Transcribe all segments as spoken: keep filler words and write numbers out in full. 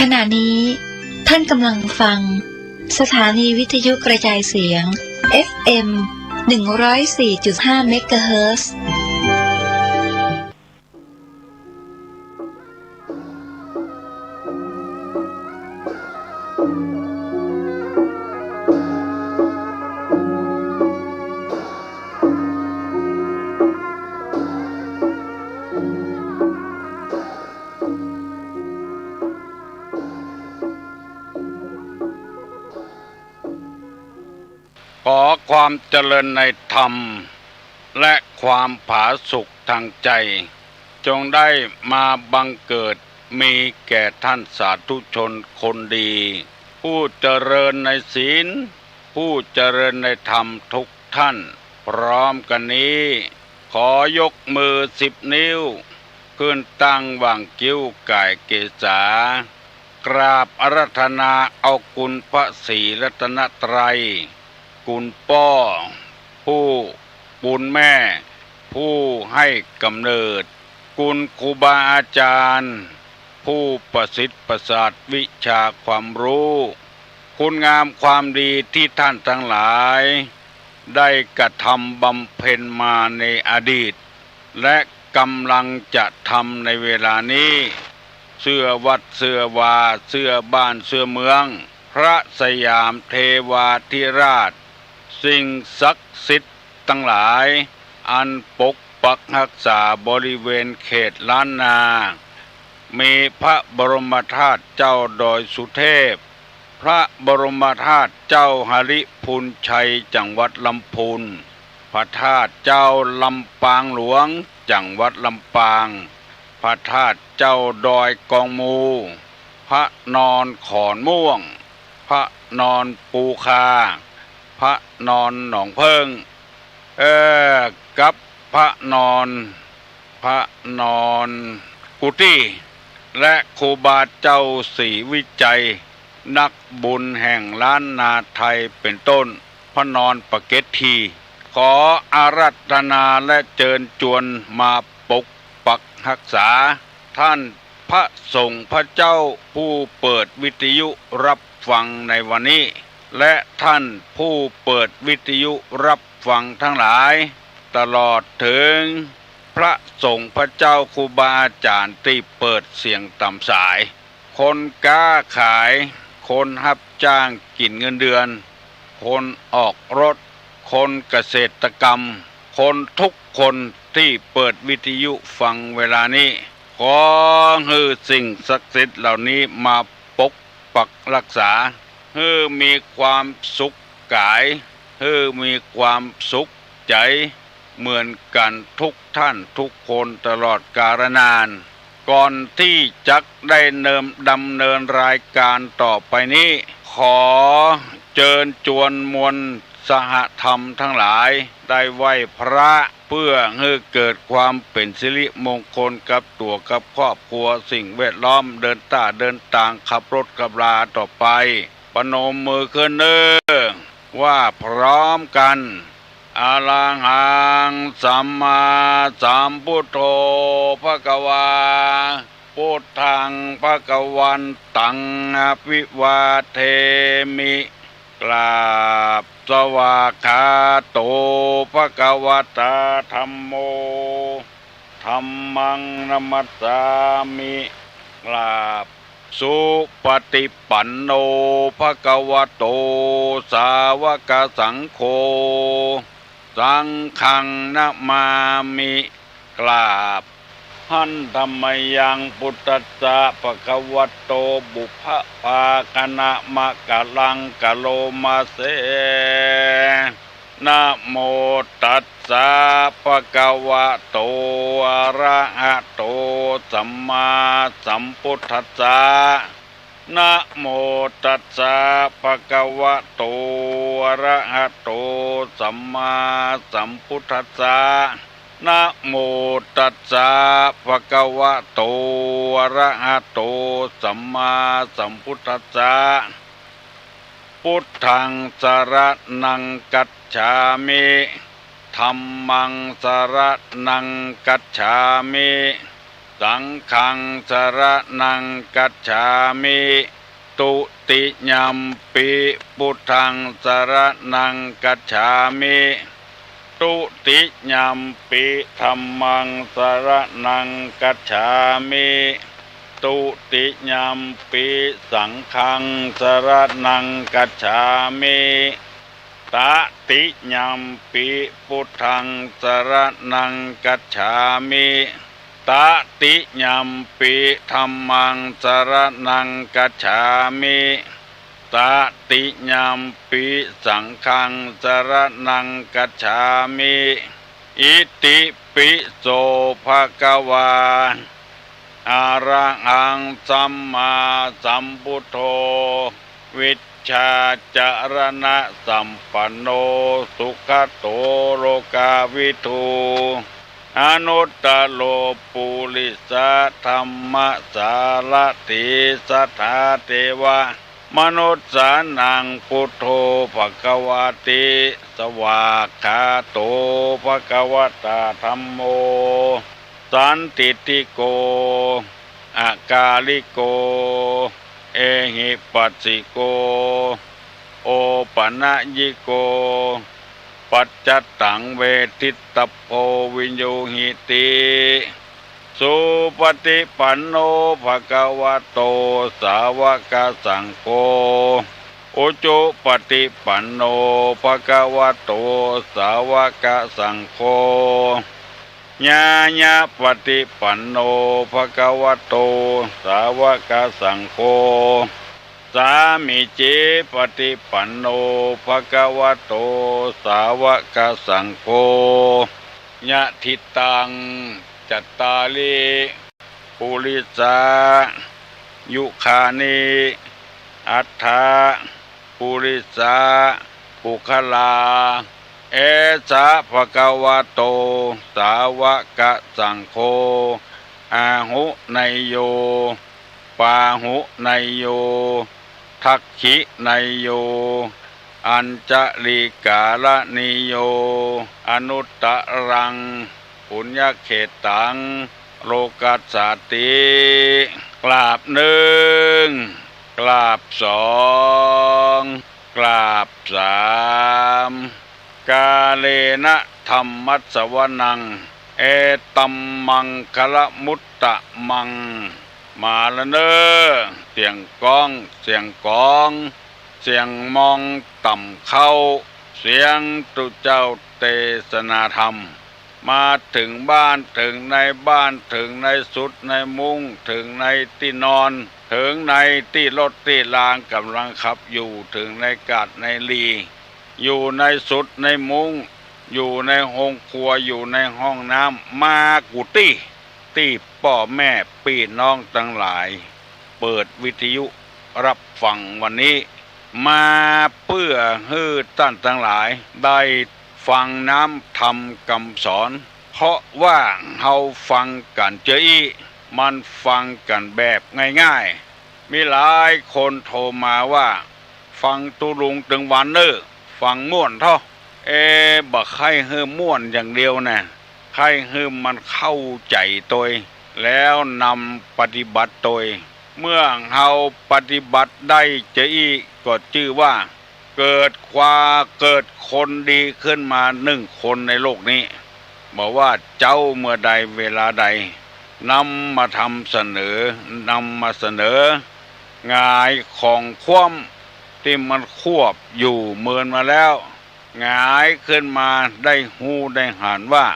ขณะนี้ท่านกำลังฟังสถานีวิทยุกระจายเสียง เอฟเอ็ม หนึ่งร้อยสี่จุดห้า เมกะเฮิรตซ์ ขอความเจริญในธรรม และความผาสุกทางใจ จงได้มาบังเกิดมีแก่ท่านสาธุชนคนดี ผู้เจริญในศีล ผู้เจริญในธรรมทุกท่าน พร้อมกันนี้ ขอยกมือสิบนิ้ว ขึ้นตั้งหว่างคิ้วก่ายเกศา กราบอาราธนาเอาคุณพระศรีรัตนตรัย คุณป้อ ผู้ คุณแม่ ผู้ให้กำเนิด คุณครูบาอาจารย์ ผู้ประสิทธิ์ประสาทวิชาความรู้ คุณงามความดีที่ท่านทั้งหลาย ได้กระทำบำเพ็ญมาในอดีต และกำลังจะทำในเวลานี้ เสื้อวัดเสื้อวา เสื้อบ้านเสื้อเมือง พระสยามเทวาธิราช สิ่งศักดิ์สิทธิ์ทั้งหลาย อันปกปักรักษาบริเวณเขตล้านนา มีพระบรมธาตุเจ้าดอยสุเทพ พระบรมธาตุเจ้าหริภุญชัย จังหวัดลำพูน พระธาตุเจ้าลำปางหลวง จังหวัดลำปาง พระธาตุเจ้าดอยกองมู พระนอนขอนม่วง พระนอนปูคา พระนอนหนองเพิ่ง เอ่อ กับพระนอน พระนอนกุฏิ และครูบาเจ้าศรีวิชัย นักบุญแห่งล้านนาไทยเป็นต้น พระนอนปะเก็ตที ขออาราธนาและเจิญจวนมาปกปักรักษา ท่านพระสงฆ์พระเจ้าผู้เปิดวิทยุรับฟังในวันนี้ และท่านผู้เปิดวิทยุรับฟังทั้งหลาย ตลอดถึงพระสงฆ์พระเจ้าครูบาอาจารย์ตี้เปิดเสียงต๋ามสาย คนก๊าขาย คนฮับจ้างกิ๋นเงินเดือน คนออกรถ คนเกษตรกรรม คนทุกคนตี้เปิดวิทยุฟังเวลานี้ ขอหื้อสิ่งศักดิ์สิทธิ์เหล่านี้มาปกปักรักษา หื้อมีความสุขกาย หื้อมีความสุขใจ๋ เหมือนกั๋นทุกท่านทุกคนตลอดกาลนาน ก่อนตี้จักได้เนิมดำเนินรายการต่อไปนี้ ขอเจิญจวนมวลสหธรรมทั้งหลาย ได้ไหว้พระ เพื่อหื้อเกิดความเป๋นสิริมงคลกับตั๋วกับครอบครัว สิ่งแวดล้อม เดินต้าเดินตาง ขับรถขับราต่อไป ประนมมือขึ้นเน้อ ว่าพร้อมกั๋น อะระหัง สัมมาสัมพุทโธ ภะคะวา พุทธัง ภะคะวันตัง อะภิวาเทมิ กราบ สวากขาโต ภะคะวะตา ธัมโม ธัมมัง นะมัสสามิ กราบ สุปฏิปันโน ภะคะวะโต สาวกสังโฆ สังฆัง นะมามิ กราบ หันธะมะยัง พุทธัสสะ ภะคะวะโต ปุพพะภาคะนะมะกะลัง กะโลมาเส นะโมตัสสะ ภะคะวะโต อะระหะโต สัมมาสัมพุทธัสสะ นะโมตัสสะ ภะคะวะโต อะระหะโต สัมมาสัมพุทธัสสะ นะโมตัสสะ ภะคะวะโต อะระหะโต สัมมาสัมพุทธัสสะ พุทธัง สะระณัง คัจฉามิ ธัมมัง สะระณัง คัจฉามิ สังฆังสรณังคัจฉามิ ตุติยัมปิ พุทธังสรณังคัจฉามิ ตุติยัมปิ ธัมมังสรณังคัจฉามิ ตุติยัมปิ สังฆังสรณังคัจฉามิ ตติยัมปิ พุทธังสรณังคัจฉามิ ตติยัมปิ ธัมมังสรณังคัจฉามิ ตติยัมปิ สังฆังสรณังคัจฉามิ อิติปิโส ภะคะวา อะระหังสัมมาสัมพุทโธ วิชชาจรณะสัมปันโน สุขะโต โลกาวิทู อนุตตโร ปุริสะธัมมะสารถี สัทธาเทวะมนุสสานัง พุทโธ ภะคะวะติ สวากขาโต ภะคะวะตา ธัมโม สันทิฏฐิโก อะกาลิโก เอหิปัสสิโก โอปะนะยิโก ปัจจัตตัง เวทิตตัพโพ วิญญูหิติ สุปะฏิปันโน ภะคะวะโต สาวะกะสังโฆ อุจุปะฏิปันโน ภะคะวะโต สาวะกะสังโฆ ญาญาปะฏิปันโน ภะคะวะโต สาวะกะสังโฆ สามีจิปะฏิปันโน ภะคะวะโต สาวะกะสังโฆ ยะถิตัง จัตตาริ ปุริสายุคานิ อัฏฐะ ปุริสาปุคคลา เอสะ ภะคะวะโต สาวะกะสังโฆ อาหุเนยโย ปาหุเนยโย ทักขิเนยโย อัญชลีกาละนิโย อนุตตรัง ปุญญเขตตัง โลกัสสาติ กราบนึ่ง กราบสอง กราบสาม กาเลนะธัมมัสสวนัง เอตัมมังคะละมุตตะมัง มาละเน่อ เสียงก้อง เสียงก๋อง เสียงมองต่ำเข้า เสียงตุ๊เจ้าเตสนาธรรม มาเถิงบ้านเถิงในบ้าน เถิงในสุดในมุ้ง เถิงในตี้นอน เถิงในตี้รถตี้ลางก่ำลังขับอยู่ เถิงในกาดในลี อยู่ในสุดในมุ้ง อยู่ในโฮงครัว อยู่ในห้องน้ำ มากู้ตี้ ตี้ป้อแม่ปี้น้องตังหลาย เปิดวิทยุฮับฟังวันนี้ มาเปื้อหื้อต้านตังหลายได้ฟังน้ำธรรมกำสอน เพราะว่าเฮาฟังกั๋นเจออี้ มันฟังกั๋นแบบง่ายๆ มีหลายคนโทรมาว่า ฟังตุ๊ลุงตึงวันเน่อ ฟังม่วนเถาะ เอ บ่ใค่หื้อม่วนอย่างเดียวนะ ใค่หื้อมันเข้าใจ๋ตวย แล้วนำปฏิบัติตวย เมื่อเฮาปฏิบัติได้เจออี้ ก็จื้อว่าเกิดความ เกิดคนดีขึ้นมานึ่งคนในโลกนี้ บ่ว่าเจ๊าเมื่อใดเวลาใด นำมาทำเสนอ นำมาเสนอ หงายของคว่ำตี้มันควบอยู่เมินมาแล้ว หงายขึ้นมาได้ฮู้ได้หันว่า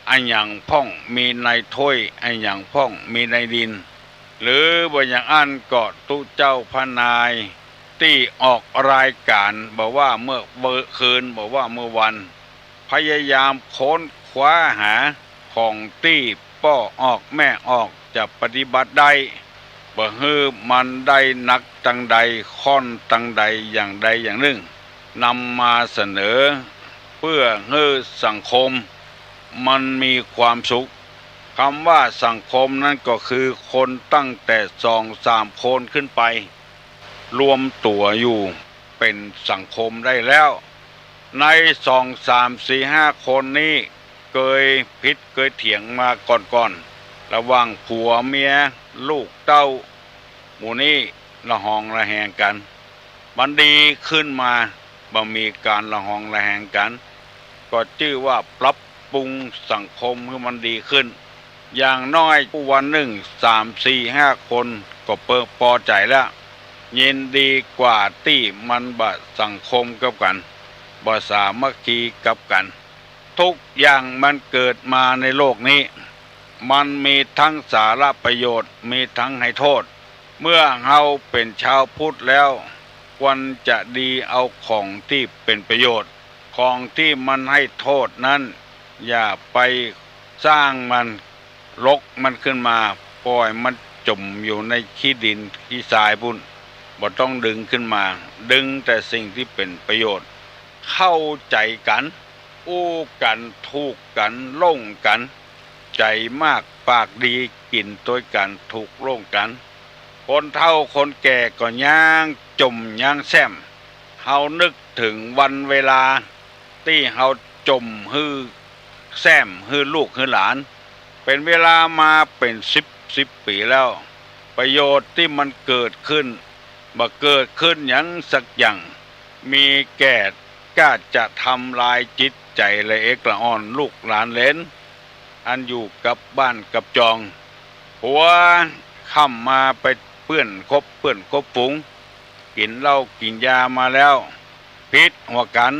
อะหยังพ่องมีในถ้วย อะหยังพ่องมีในดิน หรือบ่อย่างอั้นก็ตุ๊เจ้าพระนาย ตี้ออกรายก๋าน บ่ว่าเมื่อ เมื่อคืน บ่ว่าเมื่อวัน พยายามค้นคว้าหาของตี้ป้อออกแม่ออก จะปฏิบัติได้ บ่หื้อมันได้หนักตังใด ค่อนตังใด อย่างใดอย่างนึ่ง นำมาเสนอ เปื้อหื้อสังคมมันมีความสุข กำว่าสังคมนั้นก็คือคนตั้งแต่สองสามคนขึ้นไป รวมตั๋วอยู่เป๋นสังคมได้แล้ว ในสองสามสี่ห้าคนนี้เกยผิดเกยเถียงมาก่อนๆ ระหว่างผัวเมีย ลูกเต้า หมู่นี้ระหองระแหงกั๋น มันดีขึ้นมา บ่มีก๋านระหองระแหงกั๋น ก็จื้อว่าปรับปรุงสังคมหื้อมันดีขึ้น อย่างน้อยวันนึ่งสามสี่ห้าคนก็เปิงปอใจ๋แล้ว ยินดีกว่าตี้มันบ่สังคมกับกั๋น บ่สามัคคีกับกั๋น ทุกอย่างมันเกิดมาในโลกนี้ มันมีตึงสาระประโยชน์ มีตึงหื้อโต้ษ เมื่อเฮาเป๋นจาวพุทธแล้ว ควรจะดีเอาของตี้เป๋นประโยชน์ ของตี้มันหื้อโต้ษนั้น อย่าไปสร้างมัน รกมันขึ้นมา ป่อยมันจุ่มอยู่ในขี้ดินขี้ซายปู้น บ่ต้องดึงขึ้นมา ดึงแต่สิ่งตี้เป๋นประโยชน์ เข้าใจ๋กั๋น อู้กั๋น ถูกกั๋น ล่งกั๋น ใจ๋มากปากดี กิ๋นตวยกั๋น ถูกล่งกั๋น คนเฒ่าคนแก่ก็ย้างจ่มย้างแส้ม เฮานึกเถิงวันเวลา ตี้เฮาจ่มหื้อแส้มหื้อลูกหื้อหลาน เป๋นเวลามาเป๋นสิบสิบปี๋แล้ว ประโยชน์ตี้มันเกิดขึ้น บ่เกิดขึ้นหยังสักอย่าง มีแก่กล้าจะทำลายจิตใจ๋ละเอกละอ่อนลูกหลานเหลน อันอยู่กับบ้านกับจอง หัวค่ำมาไปเปื้อนคบเปื้อนคบฝูง กิ๋นเหล้ากิ๋นยามาแล้ว ผิดหัวกั๋น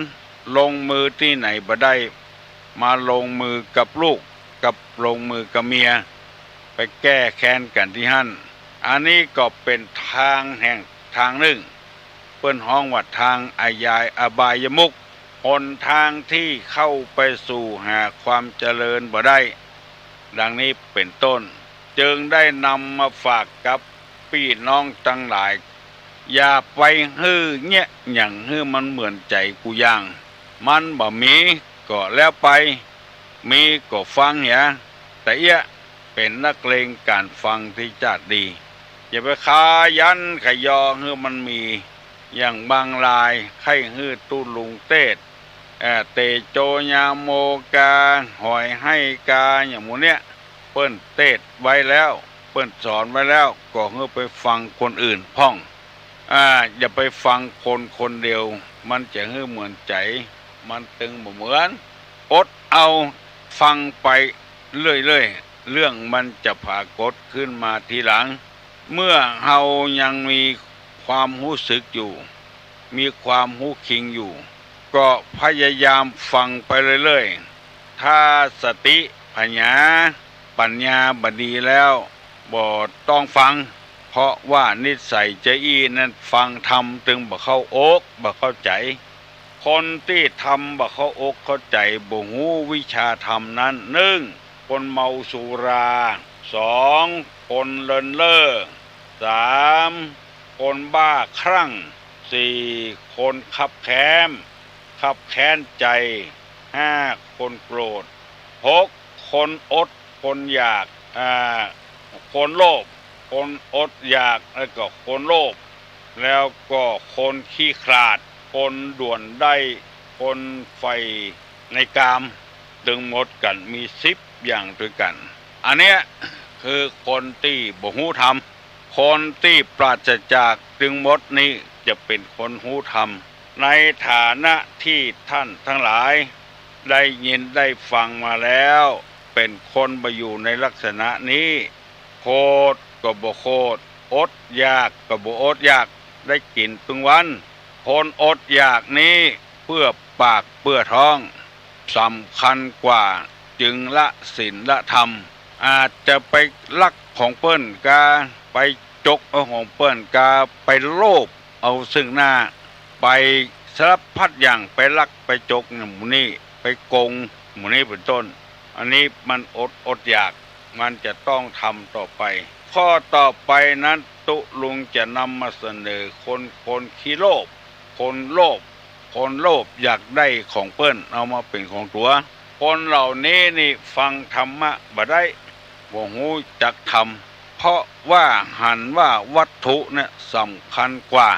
ลงมือตี้ไหนบ่ได้ มาลงมือกับลูก กับลงมือกับเมีย ไปแก้แค้นกั๋นตี้หั้น อันนี้ก็เป๋นตางแห่งตางนึ่ง เปิ้นฮ้องว่าตางอยายอบายมุข หนตางตี้เข้าไปสู่หาความเจริญบ่ได้ ดังนี้เป๋นต้น จึงได้นำมาฝากกับปี้น้องตังหลาย อย่าไปหื้อเยียะหยังหื้อมันเหมือนใจ๋กูอย่าง มันบ่มีก็แล้วไป มีก็ฟังเหีย ตะเอี้ยะ เป๋นนักเลงก๋านฟังตี้จ๊าดดี อย่าไปขยันขยอหื้อมันมี อย่างบางรายใค่หื้อตุ๊ลุงเตสน์ เอ่อ เตโจญาโมกา หอยไห้กา อย่างหมู่เนี้ย เปิ้นเตสน์ไว้แล้ว เปิ้นสอนไว้แล้ว ก็หื้อไปฟังคนอื่นพ่อง อ่า อย่าไปฟังคนคนเดียว มันจะหื้อเหมือนใจ๋ มันตึงบ่เหมือน อดเอาฟังไปเรื่อยๆ เรื่องมันจะผากฏขึ้นมาทีหลัง เมื่อเฮายังมีความฮู้สึกอยู่ มีความฮู้คิงอยู่ ก็พยายามฟังไปเรื่อยๆ ถ้าสติผญา ปั๋ญญาบ่ดีแล้ว บ่ต้องฟัง เพราะว่านิสัยจาอี้นั้นฟังธรรมตึงบ่เข้าอก บ่เข้าใจ๋ คนตี้ธรรมบ่เข้าอกเข้าใจ๋ บ่ฮู้วิชาธรรมนั้น นึ่ง คนเมาสุรา สอง คนเลินเล่อ สาม คนบ้าคลั่ง สี่ คนคับแค้น คับแค้นใจ๋ ห้า คนโกรธ หก คนอด คนอยาก อ่า คนโลภ คนอดอยาก แล้วก็คนโลภ แล้วก็คนขี้ขลาด คนด่วนได้ คนใฝ่ในกาม ตึงหมดกั๋นมีสิบอย่างตวยกั๋น อันเนี้ยคือคนตี้บ่ฮู้ธรรม คนตี้ปราศจากตึงหมดนี้จะเป๋นคนฮู้ธรรม ในฐานะตี้ต้านตังหลายได้ยินได้ฟังมาแล้ว เป๋นคนบ่อยู่ในลักษณะนี้ โขดก็บ่โขด อดอยากก็บ่อดอยาก ได้กิ๋นเปิงวัน คนอดอยากนี้เปื้อปากเปื้อท้อง สำคัญกว่า จึงละศีลละธรรม อาจจะไปลักของเปิ้นกา ไปจกเอาของเปิ้นกา ไปโลภเอาซึ่งหน้า ไปสารพัดอย่าง ไปลักไปจกหมู่นี้ ไปโกงหมู่นี้เป๋นต้น อันนี้มันอดอดอยาก มันจะต้องทำต่อไป ข้อต่อไปนั้นตุ๊ลุงจะนำมาเสนอคน คนขี้โลภ คนโลภ คนโลภอยากได้ของเปิ้นเอามาเป๋นของตั๋ว คนเหล่านี้นี่ฟังธรรมะบ่ได้ บ่ฮู้จักธรรม เพราะว่าหันว่าวัตถุเนี่ยสำคัญกว่า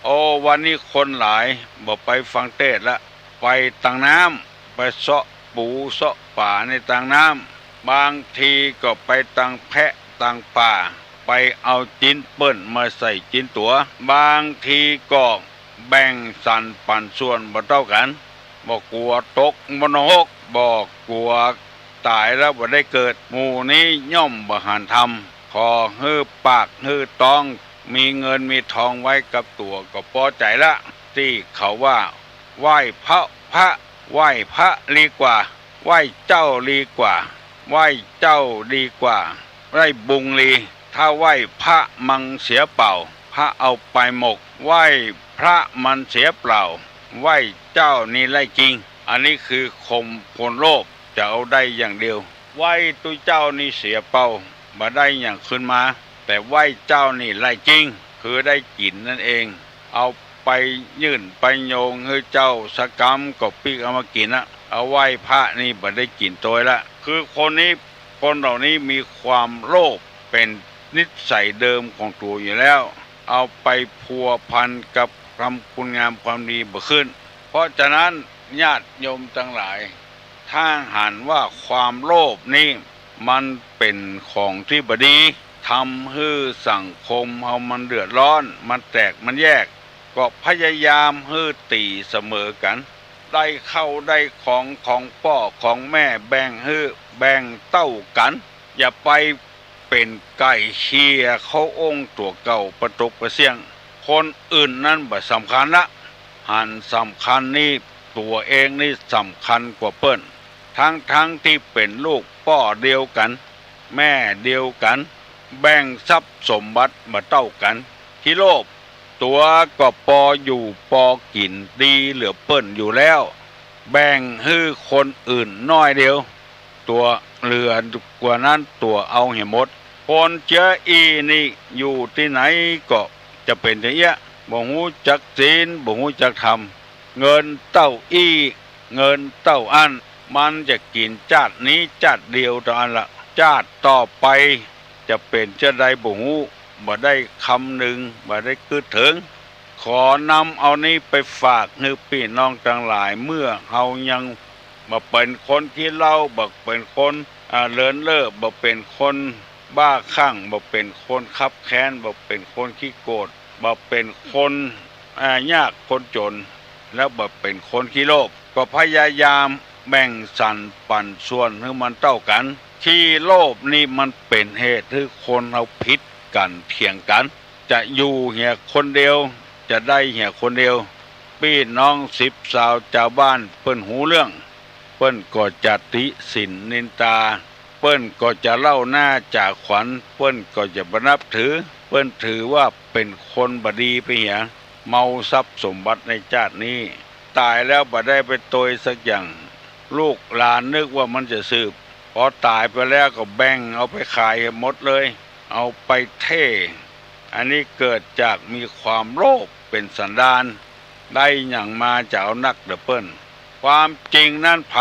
โอ้ วันนี้คนหลายบ่ไปฟังเตสน์ละ ไปตางน้ำ ไปเซาะปูเซาะป๋าในตางน้ำ บางทีก็ไปตังแพะตังป่า ไปเอาจิ๊นเปิ้นมาใส่จิ๊นตั๋ว บางทีก็แบ่งสรรปันส่วนบ่เต้ากั๋น บ่กั๋วตกมรณะ บ่กั๋วต๋ายแล้วบ่ได้เกิด หมู่นี้ย่อมบ่หันธรรม ขอหื้อปากหื้อต๊อง มีเงินมีทองไว้กับตั๋วก็ปอใจ๋ละ ตี้เขาว่า ไหว้พระ พระ ไหว้พระดีกว่า ไหว้เจ้าดีกว่า ไหว้เจ้าดีกว่า ได้บุญดี ถ้าไหว้พระมันเสียเปล่า พระเอาไปหมก ไหว้พระมันเสียเปล่า ไหว้เจ้านี่ได้จริง อันนี้คือข่มคนโลภ จะเอาได้อย่างเดียว ไหว้ตุ๊เจ้านี่เสียเปล่า บ่ได้หยังคืนมา แต่ไหว้เจ้านี่ได้จริง คือได้กิ๋นนั่นเอง เอาไปยื่นไปโยงหื้อเจ้าสักกำก็ปิ๊กเอามากิ๋นละ เอาไหว้พระนี่บ่ได้กิ๋นตวยละ คือคนนี้ คนเหล่านี้มีความโลภเป๋นนิสัยเดิมของตั๋วอยู่แล้ว เอาไปพัวพันกับทำคุณงามความดีบ่ขึ้น เพราะฉะนั้นญาติโยมตังหลาย ถ้าหันว่าความโลภนี้มันเป๋นของตี้บ่ดี ทำหื้อสังคมเฮามันเดือดร้อน มันแตกมันแยก ก็พยายามหื้อตี๋เสมอกั๋น ได้ข้าวได้ของ ของป้อของแม่แบ่งหื้อ แบ่งเต้ากั๋น อย่าไปเป๋นไก่เคียเข้าโอ่งตั๋วเก่าปะตกปะเสี้ยง คนอื่นนั้นบ่สำคัญละ หันสำคัญนี่ตั๋วเองนี่สำคัญกว่าเปิ้น ทั้งๆ ตี้เป๋นลูกป้อเดียวกั๋น แม่เดียวกั๋น แบ่งทรัพย์สมบัติบ่เต้ากั๋น ขี้โลภ ตั๋วก็ปออยู่ปอกิ๋นดีเหลือเปิ้นอยู่แล้ว แบ่งหื้อคนอื่นน้อยเดียว ตั๋วเหลือกว่านั้นตั๋วเอาเหียหมด คนเจื้ออี้นี่อยู่ตี้ไหนก็จะเป๋นจะเอี้ย บ่ฮู้จักศีล บ่ฮู้จักธรรม เงินเต้าอี้ เงินเต้าอั้น มันจะกิ๋นจาตินี้จาติเดียวเต้าอั้นละ จาติต่อไปจะเป๋นจาติใดบ่ฮู้ บ่ได้คำนึง บ่ได้กึ๊ดเถิง ขอนำเอานี้ไปฝากหื้อปี้น้องตังหลาย เมื่อเฮายังบ่เป๋นคนขี้เหล้า บ่เป๋นคน อ่า เลินเล่อ บ่เป๋นคนบ้าคลั่ง บ่เป๋นคนคับแค้น บ่เป๋นคนขี้โกรธ บ่เป๋นคน อ่า ยากคนจ๋น แล้วบ่เป๋นคนขี้โลภ ก็พยายามแบ่งสรรปันส่วนหื้อมันเต้ากั๋น ขี้โลภนี่มันเป๋นเหตุหื้อคนเฮาผิดกั๋นเถียงกั๋น จะอยู่เหียคนเดียว จะได้เหียคนเดียว ปี้น้องสิบสาวจาวบ้านเปิ้นฮู้เรื่อง เปิ้นก็จะติฉิ่นนินตา เปิ้นก็จะเล่าหน้าจ๋าขวัญ เปิ้นก็จะบ่นับถือ เปิ้นถือว่าเป๋นคนบ่ดีไปเหีย เมาทรัพย์สมบัติในจาตินี้ ต๋ายแล้วบ่ได้ไปตวยสักอย่าง ลูกหลานนึกว่ามันจะสืบ ปอต๋ายไปแล้วก็แบ่งเอาไปขายหมดเลย เอาไปเท่ อันนี้เกิดจากมีความโลภเป๋นสันดาน ได้หยังมาจะเอานักเตื้อเปิ้น ความจริงนั้นใผ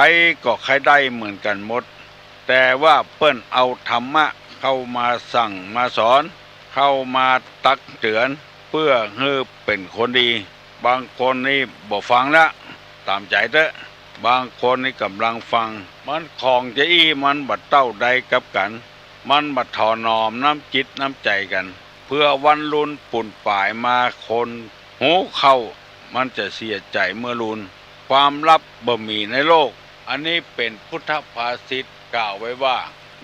ก็ใค่ได้เหมือนกั๋นหมด แต่ว่าเปิ้นเอาธรรมะเข้ามาสั่งมาสอน เข้ามาตักเตือน เปื้อหื้อเป๋นคนดี บางคนนี่บ่ฟังละ ต๋ามใจ๋เต๊อะ บางคนนี่ก่ำลังฟัง มันของจะอี้มันบ่เต้าใดกับกั๋น มันบ่ถนอมน้ำจิตน้ำใจ๋กั๋น เผื่อวันลุนปูนป๋ายมาคนฮู้เข้า มันจะเสียใจ๋เมื่อลุน ความลับบ่มีในโลก อันนี้เป๋นพุทธภาษิตกล่าวไว้ว่า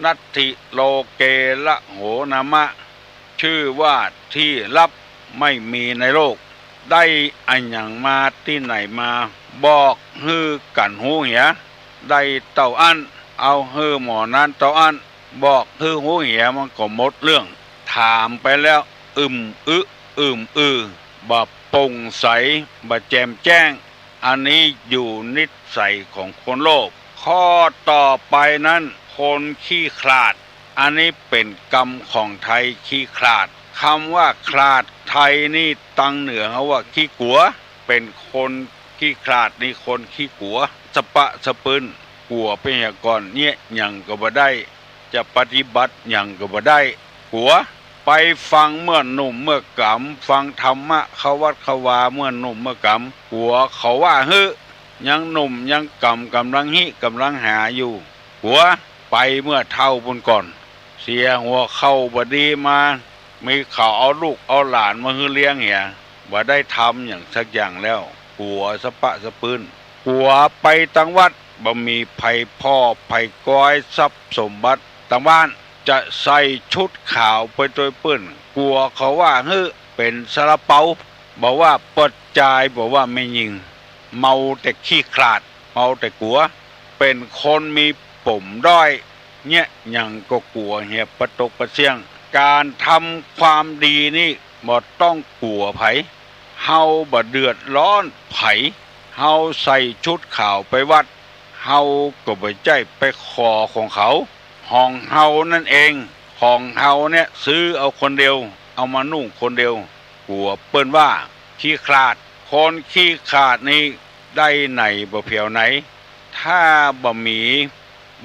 นัตถิโลเกระโหนามะ ชื่อว่าที่ลับไม่มีในโลก ได้อะหยังมาตี้ไหนมา บอกหื้อกั๋นฮู้เหีย ได้เต้าอั้น เอาหื้อหมอนั้นเต้าอั้น บอกหื้อฮู้เหียมันก็หมดเรื่อง ถามไปแล้ว อึมอึ อึมอือ บ่โป่งใส บ่แจ่มแจ้ง อันนี้อยู่นิสัยของคนโลภ ข้อต่อไปนั้น คนขี้ขลาด อันนี้เป๋นกำของไทย ขี้ขลาด กำว่าขลาดไทยนี่ตังเหนือเขาว่าขี้กั๋ว เป๋นคนขี้ขลาดนี่คนขี้กั๋ว สะปะสะปื้น กั๋วไปเหียก่อน เยียะหยังก็บ่ได้ จะปฏิบัติหยังก็บ่ได้ กั๋ว ไปฟังเมื่อหนุ่มเมื่อกำ ฟังธรรมะเข้าวัดเข้าวาเมื่อหนุ่มเมื่อกำ กั๋วเขาว่าหื้อ ยังหนุ่มยังกำ ก่ำลังฮิก่ำลังหาอยู่ กั๋ว ไปเมื่อเฒ่าปู้นก่อน เสียหัวเข่าบ่ดีมา มีเขาเอาลูกเอาหลานมาหื้อเลี้ยงเหีย บ่ได้ทำหยังสักอย่างแล้ว กั๋วสะป๊ะสะปื้น กั๋วไปตังวัด บ่มีใผผ่อใผก๊อยทรัพย์สมบัติตังบ้าน จะใส่ชุดขาวไปตวยเปิ้น กั๋วเขาว่าหื้อเป๋นซาลาเปา บ่ว่าป้อจาย บ่ว่าแม่ญิง เมาแต่ขี้ขลาด เมาแต่กั๋ว เป๋นคนมีปมด้อย เยียะหยังก็กั๋วเหีย ปะตกปะเสี้ยง ก๋านทำความดีนี่บ่ต้องกั๋วใผ เฮาบ่เดือดร้อนใผ เฮาใส่ชุดขาวไปวัด เฮาก็บ่ใจ้ไปขอของเขา ของเฮานั่นเอง ของเฮาเนี่ยซื้อเอาคนเดียว เอามานุ่งคนเดียว กั๋วเปิ้นว่าขี้ขลาด คนขี้ขลาดนี่ได้ไหนบ่เผียวไหน ถ้าบ่มี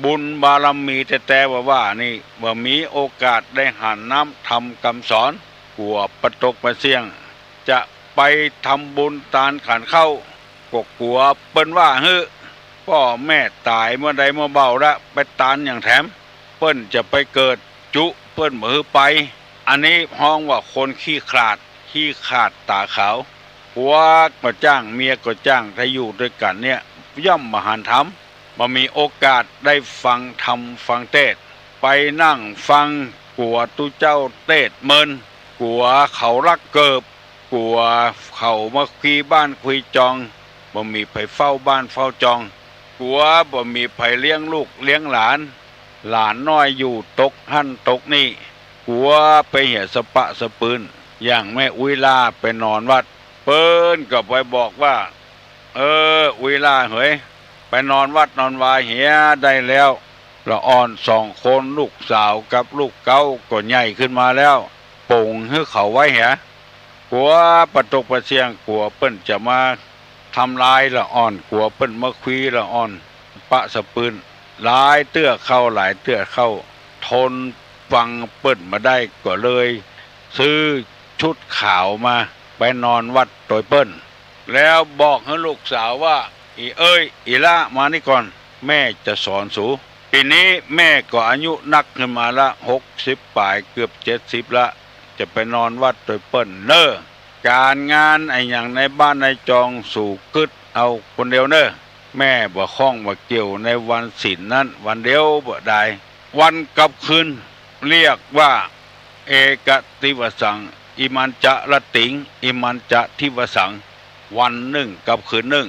บุญบารมีแต๊ๆ ว่าว่านี่ บ่มีโอกาสได้หันน้ำธรรมกำสอน กั๋วปะตกปะเสี้ยง จะไปทำบุญตานขันข้าว ก็กั๋วเปิ้นว่าหื้อ ป้อแม่ต๋ายเมื่อใดเมื่อเบ้าละ ไปตานหยังแถม เปิ้นจะไปเกิดจุ เปิ้นบ่หื้อไป อันนี้ฮ้องว่าคนขี้ขลาด ขี้ขลาดต๋าขาว ผัวก็จ้าง เมียก็จ้าง ถ้าอยู่ตวยกั๋นเนี่ย ย่อมบ่หันธรรม บ่มีโอกาสได้ฟังธรรมฟังเตสน์ ไปนั่งฟัง กั๋วตุ๊เจ้าเตสน์เมิน กั๋วเขาลักเกิบ กั๋วเขามาคุยบ้านคุยจอง บ่มีใผเฝ้าบ้านเฝ้าจอง กั๋วบ่มีใผเลี้ยงลูกเลี้ยงหลาน หลานน้อยอยู่ตกหั้นตกนี่ กั๋วไปเหียสะป๊ะสะปื้น อย่างแม่อุ๊ยล่าไปนอนวัด เปิ้นก็ไปบอกว่า เออ อุ๊ยล่าเหย ไปนอนวัดนอนวาเหียได้แล้ว ละอ่อนสองคน ลูกสาวกับลูกเก๊าก็ใหญ่ขึ้นมาแล้ว ป๋งหื้อเขาไว้เหีย กั๋วปะตกปะเสี้ยง กั๋วเปิ้นจะมาทำลายละอ่อน กั๋วเปิ้นมาคุยละอ่อน ปะสะปื้น หลายเตื้อเข้า หลายเตื้อเข้า ทนฟังเปิ้นบ่ได้ ก็เลยซื้อชุดขาวมา ไปนอนวัดตวยเปิ้น แล้วบอกหื้อลูกสาวว่า อี่เอ้ย อี่ล่า มานี่ก่อน แม่จะสอนสู ปี๋นี้แม่ก็อายุนักขึ้นมาละ หกสิบป๋าย เกือบเจ็ดสิบละ จะไปนอนวัดตวยเปิ้นเน่อ ก๋านงานอะหยังในบ้านในจองสูกึ๊ดเอาคนเดียวเน่อ แม่บ่ข้องบ่เกี่ยวในวันศีลนั้นวันเดียวบ่ดาย วันกับคืน เรียกว่า เอกทิวสัง อิมัญจะรติง อิมัญจะทิวสัง วันนึ่งกับคืนนึ่ง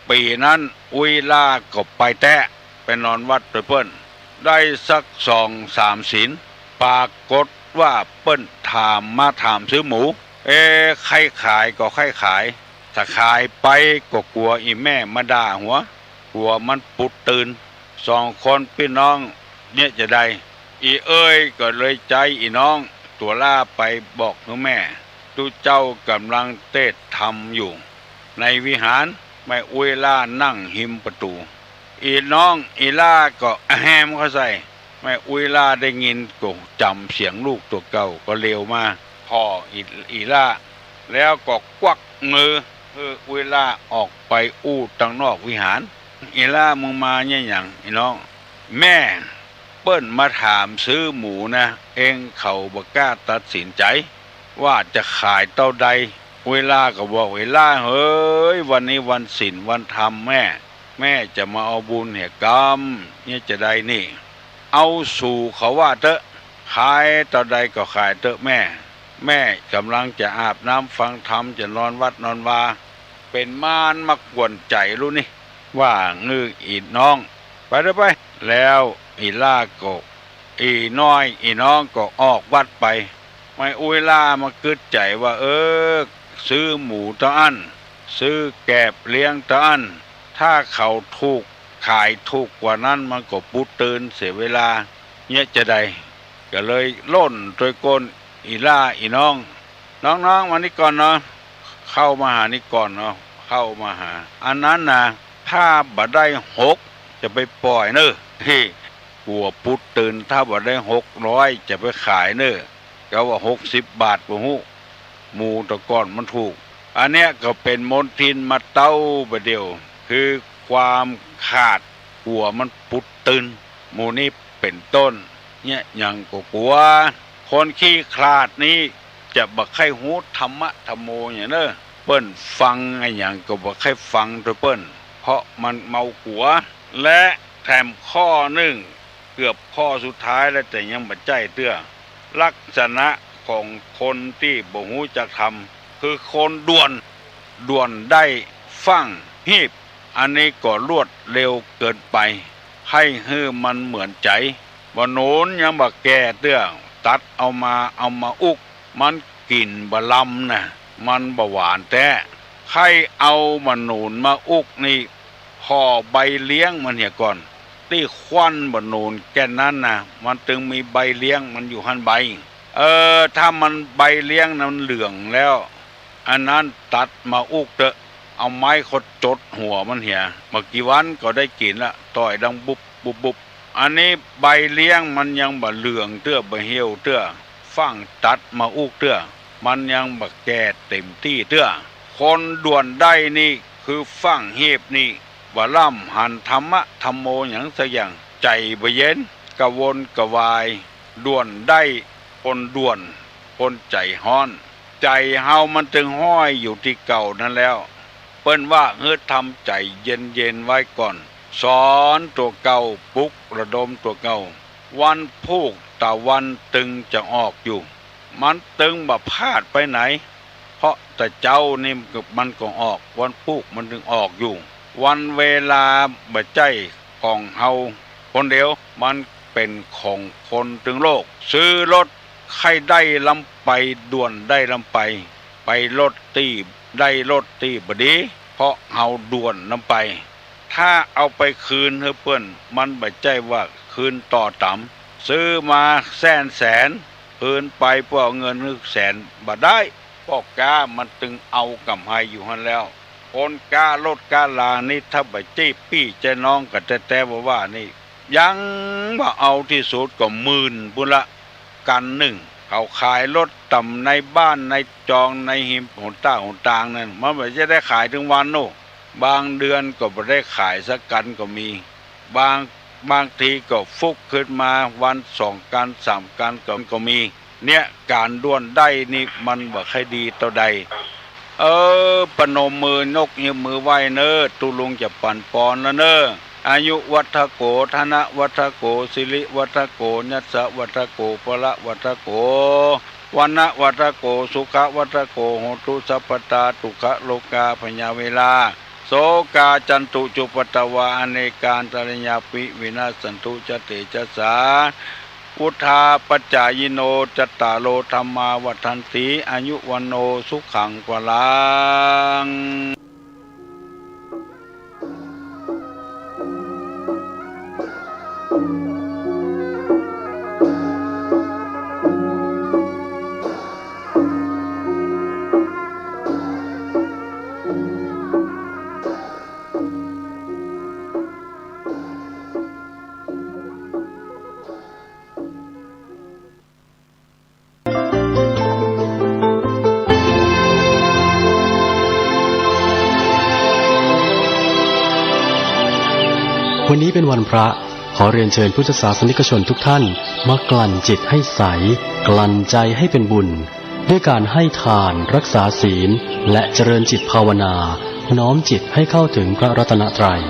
ปี๋นั้นอุ๊ยล่าก็ไปแต๊ ไปนอนวัดตวยเปิ้น ได้สักสองสามศีล ปรากฏว่าเปิ้นถาม มาถามซื้อหมู เอ ใค่ขายก็ใค่ขาย ถ้าขายไปก็กั๋วอี่แม่มาด่าหัว กั๋วมันปุ๊ดตื่น สองคนปี้น้องเนี่ยจะใด อี่เอ้ยก็เลยใจ๊อี่น้องตั๋วล่าไปบอกหื้อแม่ ตุ๊เจ้าก่ำลังเตสน์ธรรมอยู่ในวิหาร แม่อุ๊ยล่านั่งฮิมประตู๋ อี่น้องอี่ล่าก็อะแฮมเข้าใส่ แม่อุ๊ยล่าได้ยินก็จ๋ำเสียงลูกตั๋วเก่าก็เหลียวมาผ่ออี่ อี่ล่า แล้วก็กวักมือหื้ออุ๊ยล่าออกไปอู้ตังนอกวิหาร อี่ล่า มึงมาเนี่ยหยัง อี่น้อง แม่ เปิ้นมาถามซื้อหมูนะ เองเขาบ่กล้าตัดสินใจ๋ว่าจะขายเต้าใด อุ๊ยล่าก็บอก อี่ล่าเหย วันนี้วันศีลวันธรรมแม่ แม่จะมาเอาบุญเหียกำ เนี่ยจะใดนี่ เอาสู่เขาว่าเต๊อะ ขายเต้าใดก็ขายเต๊อะแม่ แม่ก่ำลังจะอาบน้ำฟังธรรม จะนอนวัดนอนวา เป๋นมารมากวนใจ๋ลูกนี่ ว่าหื้ออี่น้อง ไปเต๊อะไป แล้วอี่ล่าก็ อี่น้อยอี่น้องก็ออกวัดไป แม่อุ๊ยล่ามากึ๊ดใจ๋ว่า เออ ซื้อหมูเต้าอั้น ซื้อแกบเลี้ยงเต้าอั้น ถ้าเขาถูก ขายถูกกว่านั้นมันก็ปุ๊ดตื่นเสียเวลา เนี่ยจะใด ก็เลยล่นตวยก้นอี่ล่า อี่น้อง น้องๆ มานี่ก่อนเนาะ เข้ามาหานี่ก่อนเนาะ เข้ามาหา อันนั้นนะ ถ้าบ่ได้หก จะไปป่อยเน่อ เฮ้ กั๋วปุ๊ดตื่น ถ้าบ่ได้หกร้อย จะไปขายเน่อ ก็ว่าหกสิบบาทบ่ฮู้ หมูแต่ก่อนมันถูก อันเนี้ยก็เป๋นมนทินมาเต๊าบ่าเดี่ยว คือความขลาด กั๋วมันปุ๊ดตื่น หมู่นี้เป๋นต้น เนี่ยหยังก็กั๋ว คนขี้ขลาดนี้จะบ่ใค่ฮู้ธรรมะธัมโมหยังเน่อ เปิ้นฟังอะหยังก็บ่ใค่ฟังตวยเปิ้น เพราะมันเมากั๋ว และแถมข้อนึ่ง เกือบข้อสุดท้ายแล้วแต่ยังบ่ใจ้เตื้อ ลักษณะของคนตี้บ่ฮู้จักธรรม คือคนด่วน ด่วนได้ฟั่งฮีบ อันนี้ก็รวดเร็วเกินไป ใค่หื้อมันเหมือนใจ๋ บ่หนุนยังบ่แก่เตื้อ ตัดเอามา เอามาอุ๊ก มันกลิ่นบ่ลำนะ มันบ่หวานแต๊ ใค่เอาบ่หนุนมาอุ๊กนี่ ผ่อใบเลี้ยงมันเหียก่อน ตี้ควันบ่หนุนแก่นนั้นนะ มันตึงมีใบเลี้ยงมันอยู่หั้นใบ เออ ถ้ามันใบเลี้ยงนั้นเหลืองแล้ว อันนั้นตัดมาอุ๊กเต๊อะ เอาไม้ขดจดหัวมันเหีย บ่กี่วันก็ได้กิ๋นละ ต่อยดังบุบบุบบุบ อันนี้ใบเลี้ยงมันยังบ่เหลืองเตื้อ บ่เหี่ยวเตื้อ ฟั่งตัดมาอุ๊กเตื้อ มันยังบ่แก่เต็มตี้เตื้อ คนด่วนได้นี่คือฟั่งฮีบนี่ บ่ร่ำหันธรรมะธัมโมหยังสักอย่าง ใจ๋บ่เย็น กระวนกระวาย ด่วนได้ คนด่วน คนใจ๋ฮ้อน ใจ๋เฮามันตึงห้อยอยู่ตี้เก่านั้นแล้ว เปิ้นว่าหื้อทำใจ๋เย็นๆ ไว้ก่อน สอนตั๋วเก่า ปลุกระดมตั๋วเก่า วันพูกตะวันตึงจะออกอยู่ มันตึงบ่พลาดไปไหน เพราะตะเจ๊านี่มันก็ออก วันพูกมันตึงออกอยู่ วันเวลาบ่ใจ้ของเฮาคนเดียว มันเป๋นของคนตึงโลก ซื้อรถใค่ได้ลำไป ด่วนได้ลำไป ไปรถตี้ ได้รถตี้บ่ดี เพราะเฮาด่วนลำไป ถ้าเอาไปคืนหื้อเปิ้น มันบ่ใจ้ว่าคืนต่อต๋าม ซื้อมาแสนแสน คืนไปเปื้อเอาเงินหื้อแสนบ่ได้ ป้อก๊ามันตึงเอาก่ำไฮอยู่หั้นแล้ว คนก๊ารถก๊ารานี่ถ้าบ่ใจ้ปี้ใจ้น้องกั๋นแต๊ๆ ว่าๆ นี่ ยังบ่เอาตี้สุดก็หมื่นปู้นละ คันนึ่ง เขาขายรถต่ำในบ้านในจองในฮิมหนต้าหนตางนั้น มันบ่ใจ้ได้ขายตึงวันโน่ บางเดือนก็บ่ได้ขายสักคันก็มี บาง บางทีก็ฟุกขึ้นมาวันสองคันสามคันก็ ก็มี เนี่ย ก๋านด่วนได้นี่มันบ่ใค่ดีเต้าใด เออ ประนมมือยกมือไหว้เน่อ ตุ๊ลุงจะปั๋นปอนแล้วเน่อ อายุวัฑโฆ ธนวัฑโฆ สิริวัฑโฆ ยัสสะวัฑโฆ พละวัฑโฆ วรรณวัฑโฆ สุขวัฑโฆ โหตุสัพพตา ทุกขโรคาพยาเวรา โศกา จันตุ จุปปตวา อเนกา อันตรายาปิ วินัสสันตุ จะเตจะสา วุฑฒาปจายิโน จัตตาโร ธัมมา วัฑฒันติ อายุ วัณโณ สุขัง พลัง วันนี้เป็นวันพระ ขอเรียนเชิญพุทธศาสนิกชนทุกท่าน มากลั่นจิตให้ใส กลั่นใจให้เป็นบุญ ด้วยการให้ทาน รักษาศีล และเจริญจิตภาวนา น้อมจิตให้เข้าถึงพระรัตนตรัย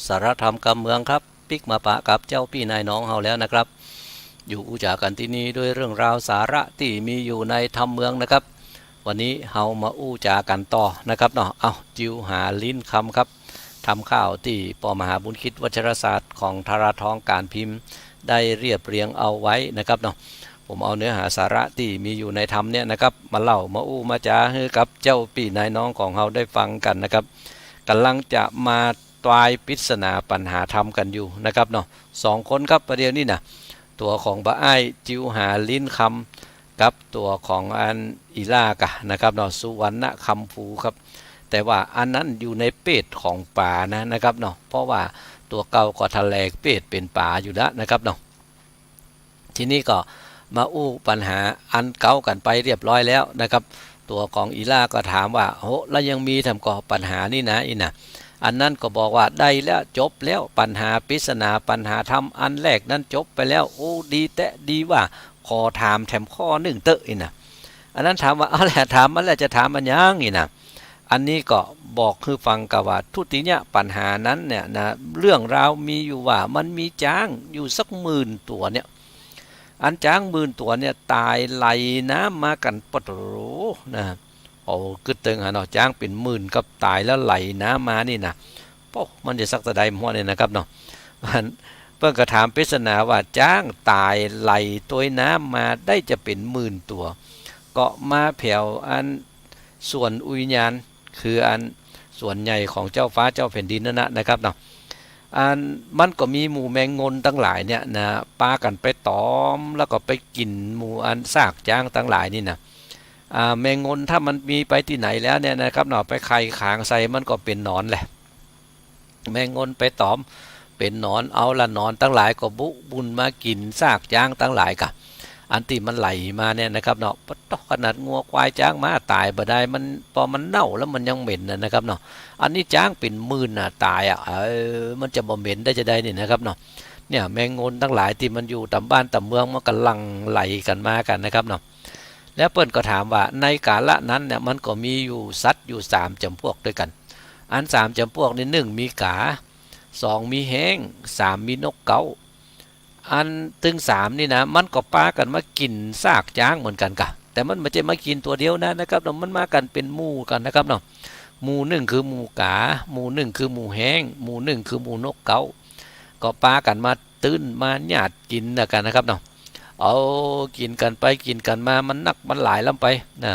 สาระธรรมกำเมืองครับ ปิ๊กมาปะกับเจ้าปี้นายน้องเฮาแล้วนะครับ อยู่อู้จ๋ากั๋นตี้นี่ด้วยเรื่องราวสาระตี้มีอยู่ในธรรมเมืองนะครับ วันนี้เฮามาอู้จ๋ากั๋นต่อนะครับเนาะ เอ้า จิวหาลิ้นคำครับ ธรรมข่าวตี้ ป.มหาบุญคิด วัชรศาสตร์ ของธาราทองก๋านพิมพ์ ได้เรียบเรียงเอาไว้นะครับเนาะ ผมเอาเนื้อหาสาระตี้มีอยู่ในธรรมเนี่ยนะครับ มาเล่ามาอู้มาจ๋าหื้อกับเจ้าปี้นายน้องของเฮาได้ฟังกั๋นนะครับ ก่ำลังจะมาตวายปริศนาปัญหาธรรมกั๋นอยู่นะครับเนาะ สองคนครับ ประเดี๋ยวนี้นะ ตั๋วของบ่าอ้ายจิวหาลิ้นคำ กับตั๋วของอันอีหล้ากะนะครับเนาะ สุวรรณคำภูครับ แต่ว่าอันนั้นอยู่ในเพศของป๋านะ นะครับเนาะ เพราะว่าตั๋วเก่าก็ถะแหลกเพศเป๋นป๋าอยู่แล้วนะครับเนาะ ทีนี้ก็มาอู้ปัญหาอันเก่ากั๋นไปเรียบร้อยแล้วนะครับ ตั๋วของอีหล้าก็ถามว่า โห แล้วยังมีแถมก่อปัญหานี่นะ อี้นะ อันนั้นก็บอกว่าได้แล้ว จบแล้ว ปัญหาปริศนาปัญหาธรรมอันแรกนั้นจบไปแล้ว โอ้ ดีแต๊ ดีว่า ขอถามแถมข้อนึ่งเต๊อะ อี้นะ อันนั้นถามว่า เอาแหละ ถามมาแล้ว จะถามอันหยัง อี้นะ อันนี้ก็บอกหื้อฟังกะว่า ทุติยปัญหานั้นเนี่ยนะ เรื่องราวมีอยู่ว่ามันมีจ๊างอยู่สักหมื่นตั๋วเนี่ย อันจ๊างหมื่นตั๋วเนี่ยต๋ายไหลน้ำมากั๋น ปะโถ นะ โอ้ กึ๊ดเติงหันเนาะ จ๊างเป๋นหมื่นกับต๋ายแล้วไหลน้ำมานี่นะ โป๊ะ มันจะสักตะใดหมอเนี่ยนะครับเนาะ อัน เปิ้นก็ถามปริศนาว่า จ๊างต๋ายไหลตวยน้ำมาได้จะเป๋นหมื่นตั๋ว ก็มาแผวอันสวนอุยญาณ คืออันสวนใหญ่ของเจ้าฟ้าเจ้าแผ่นดินนั่นนะ นะครับเนาะ อันมันก็มีหมู่แมงงนตังหลายเนี่ยนะ ปากั๋นไปต๋อม แล้วก็ไปกิ๋นหมู่อันซากจ๊างตังหลายนี่นะ อ่า แมงงนถ้ามันมีไปตี้ไหนแล้วเนี่ยนะครับเนาะ ไปไข่ขางใส่มันก็เป๋นหนอนแหละ แมงงนไปต๋อมเป๋นหนอน เอาละ หนอนตังหลายก็บุบุ่นมากิ๋นซากจ๊างตังหลายกะ อันตี้มันไหลมาเนี่ยนะครับเนาะ ปะโถ ขนาดงัวควายจ๊างม้าต๋ายบ่ได้ มัน ปอมันเน่าแล้วมันยังเหม็นนะ นะครับเนาะ อันนี้จ๊างเป๋นหมื่นน่ะต๋ายอะ เออ มันจะบ่เหม็นได้จาใดนี่นะครับเนาะ เนี่ย แมงงนตังหลายตี้มันอยู่ต๋ามบ้านต๋ามเมืองมันก็หลั่งไหลกั๋นมากั๋นนะครับเนาะ แล้วเปิ้นก็ถามว่า ในกาละนั้นเนี่ย มันก็มีอยู่สัตว์อยู่สามจ๋ำพวกตวยกั๋น อันสามจ๋ำพวกนี่ นึ่งมีก๋า สองมีแฮ้ง สามมีนกเก๊า อันตึงสามนี่นะ มันก็ปากั๋นมากิ๋นซากจ๊างเหมือนกั๋นกะ แต่มันบ่ใจ้มากิ๋นตั๋วเดียวนะ นะครับเนาะ มันมากั๋นเป๋นหมู่กั๋นนะครับเนาะ หมู่นึ่งคือหมู่ก๋า หมู่นึ่งคือหมู่แฮ้ง หมู่นึ่งคือหมู่นกเก๊า ก็ปากั๋นมาตื้นมาหยาดกิ๋นนะกั๋นนะครับเนาะ เอา กิ๋นกั๋นไปกิ๋นกั๋นมา มันนักมันหลายล้ำไปนะ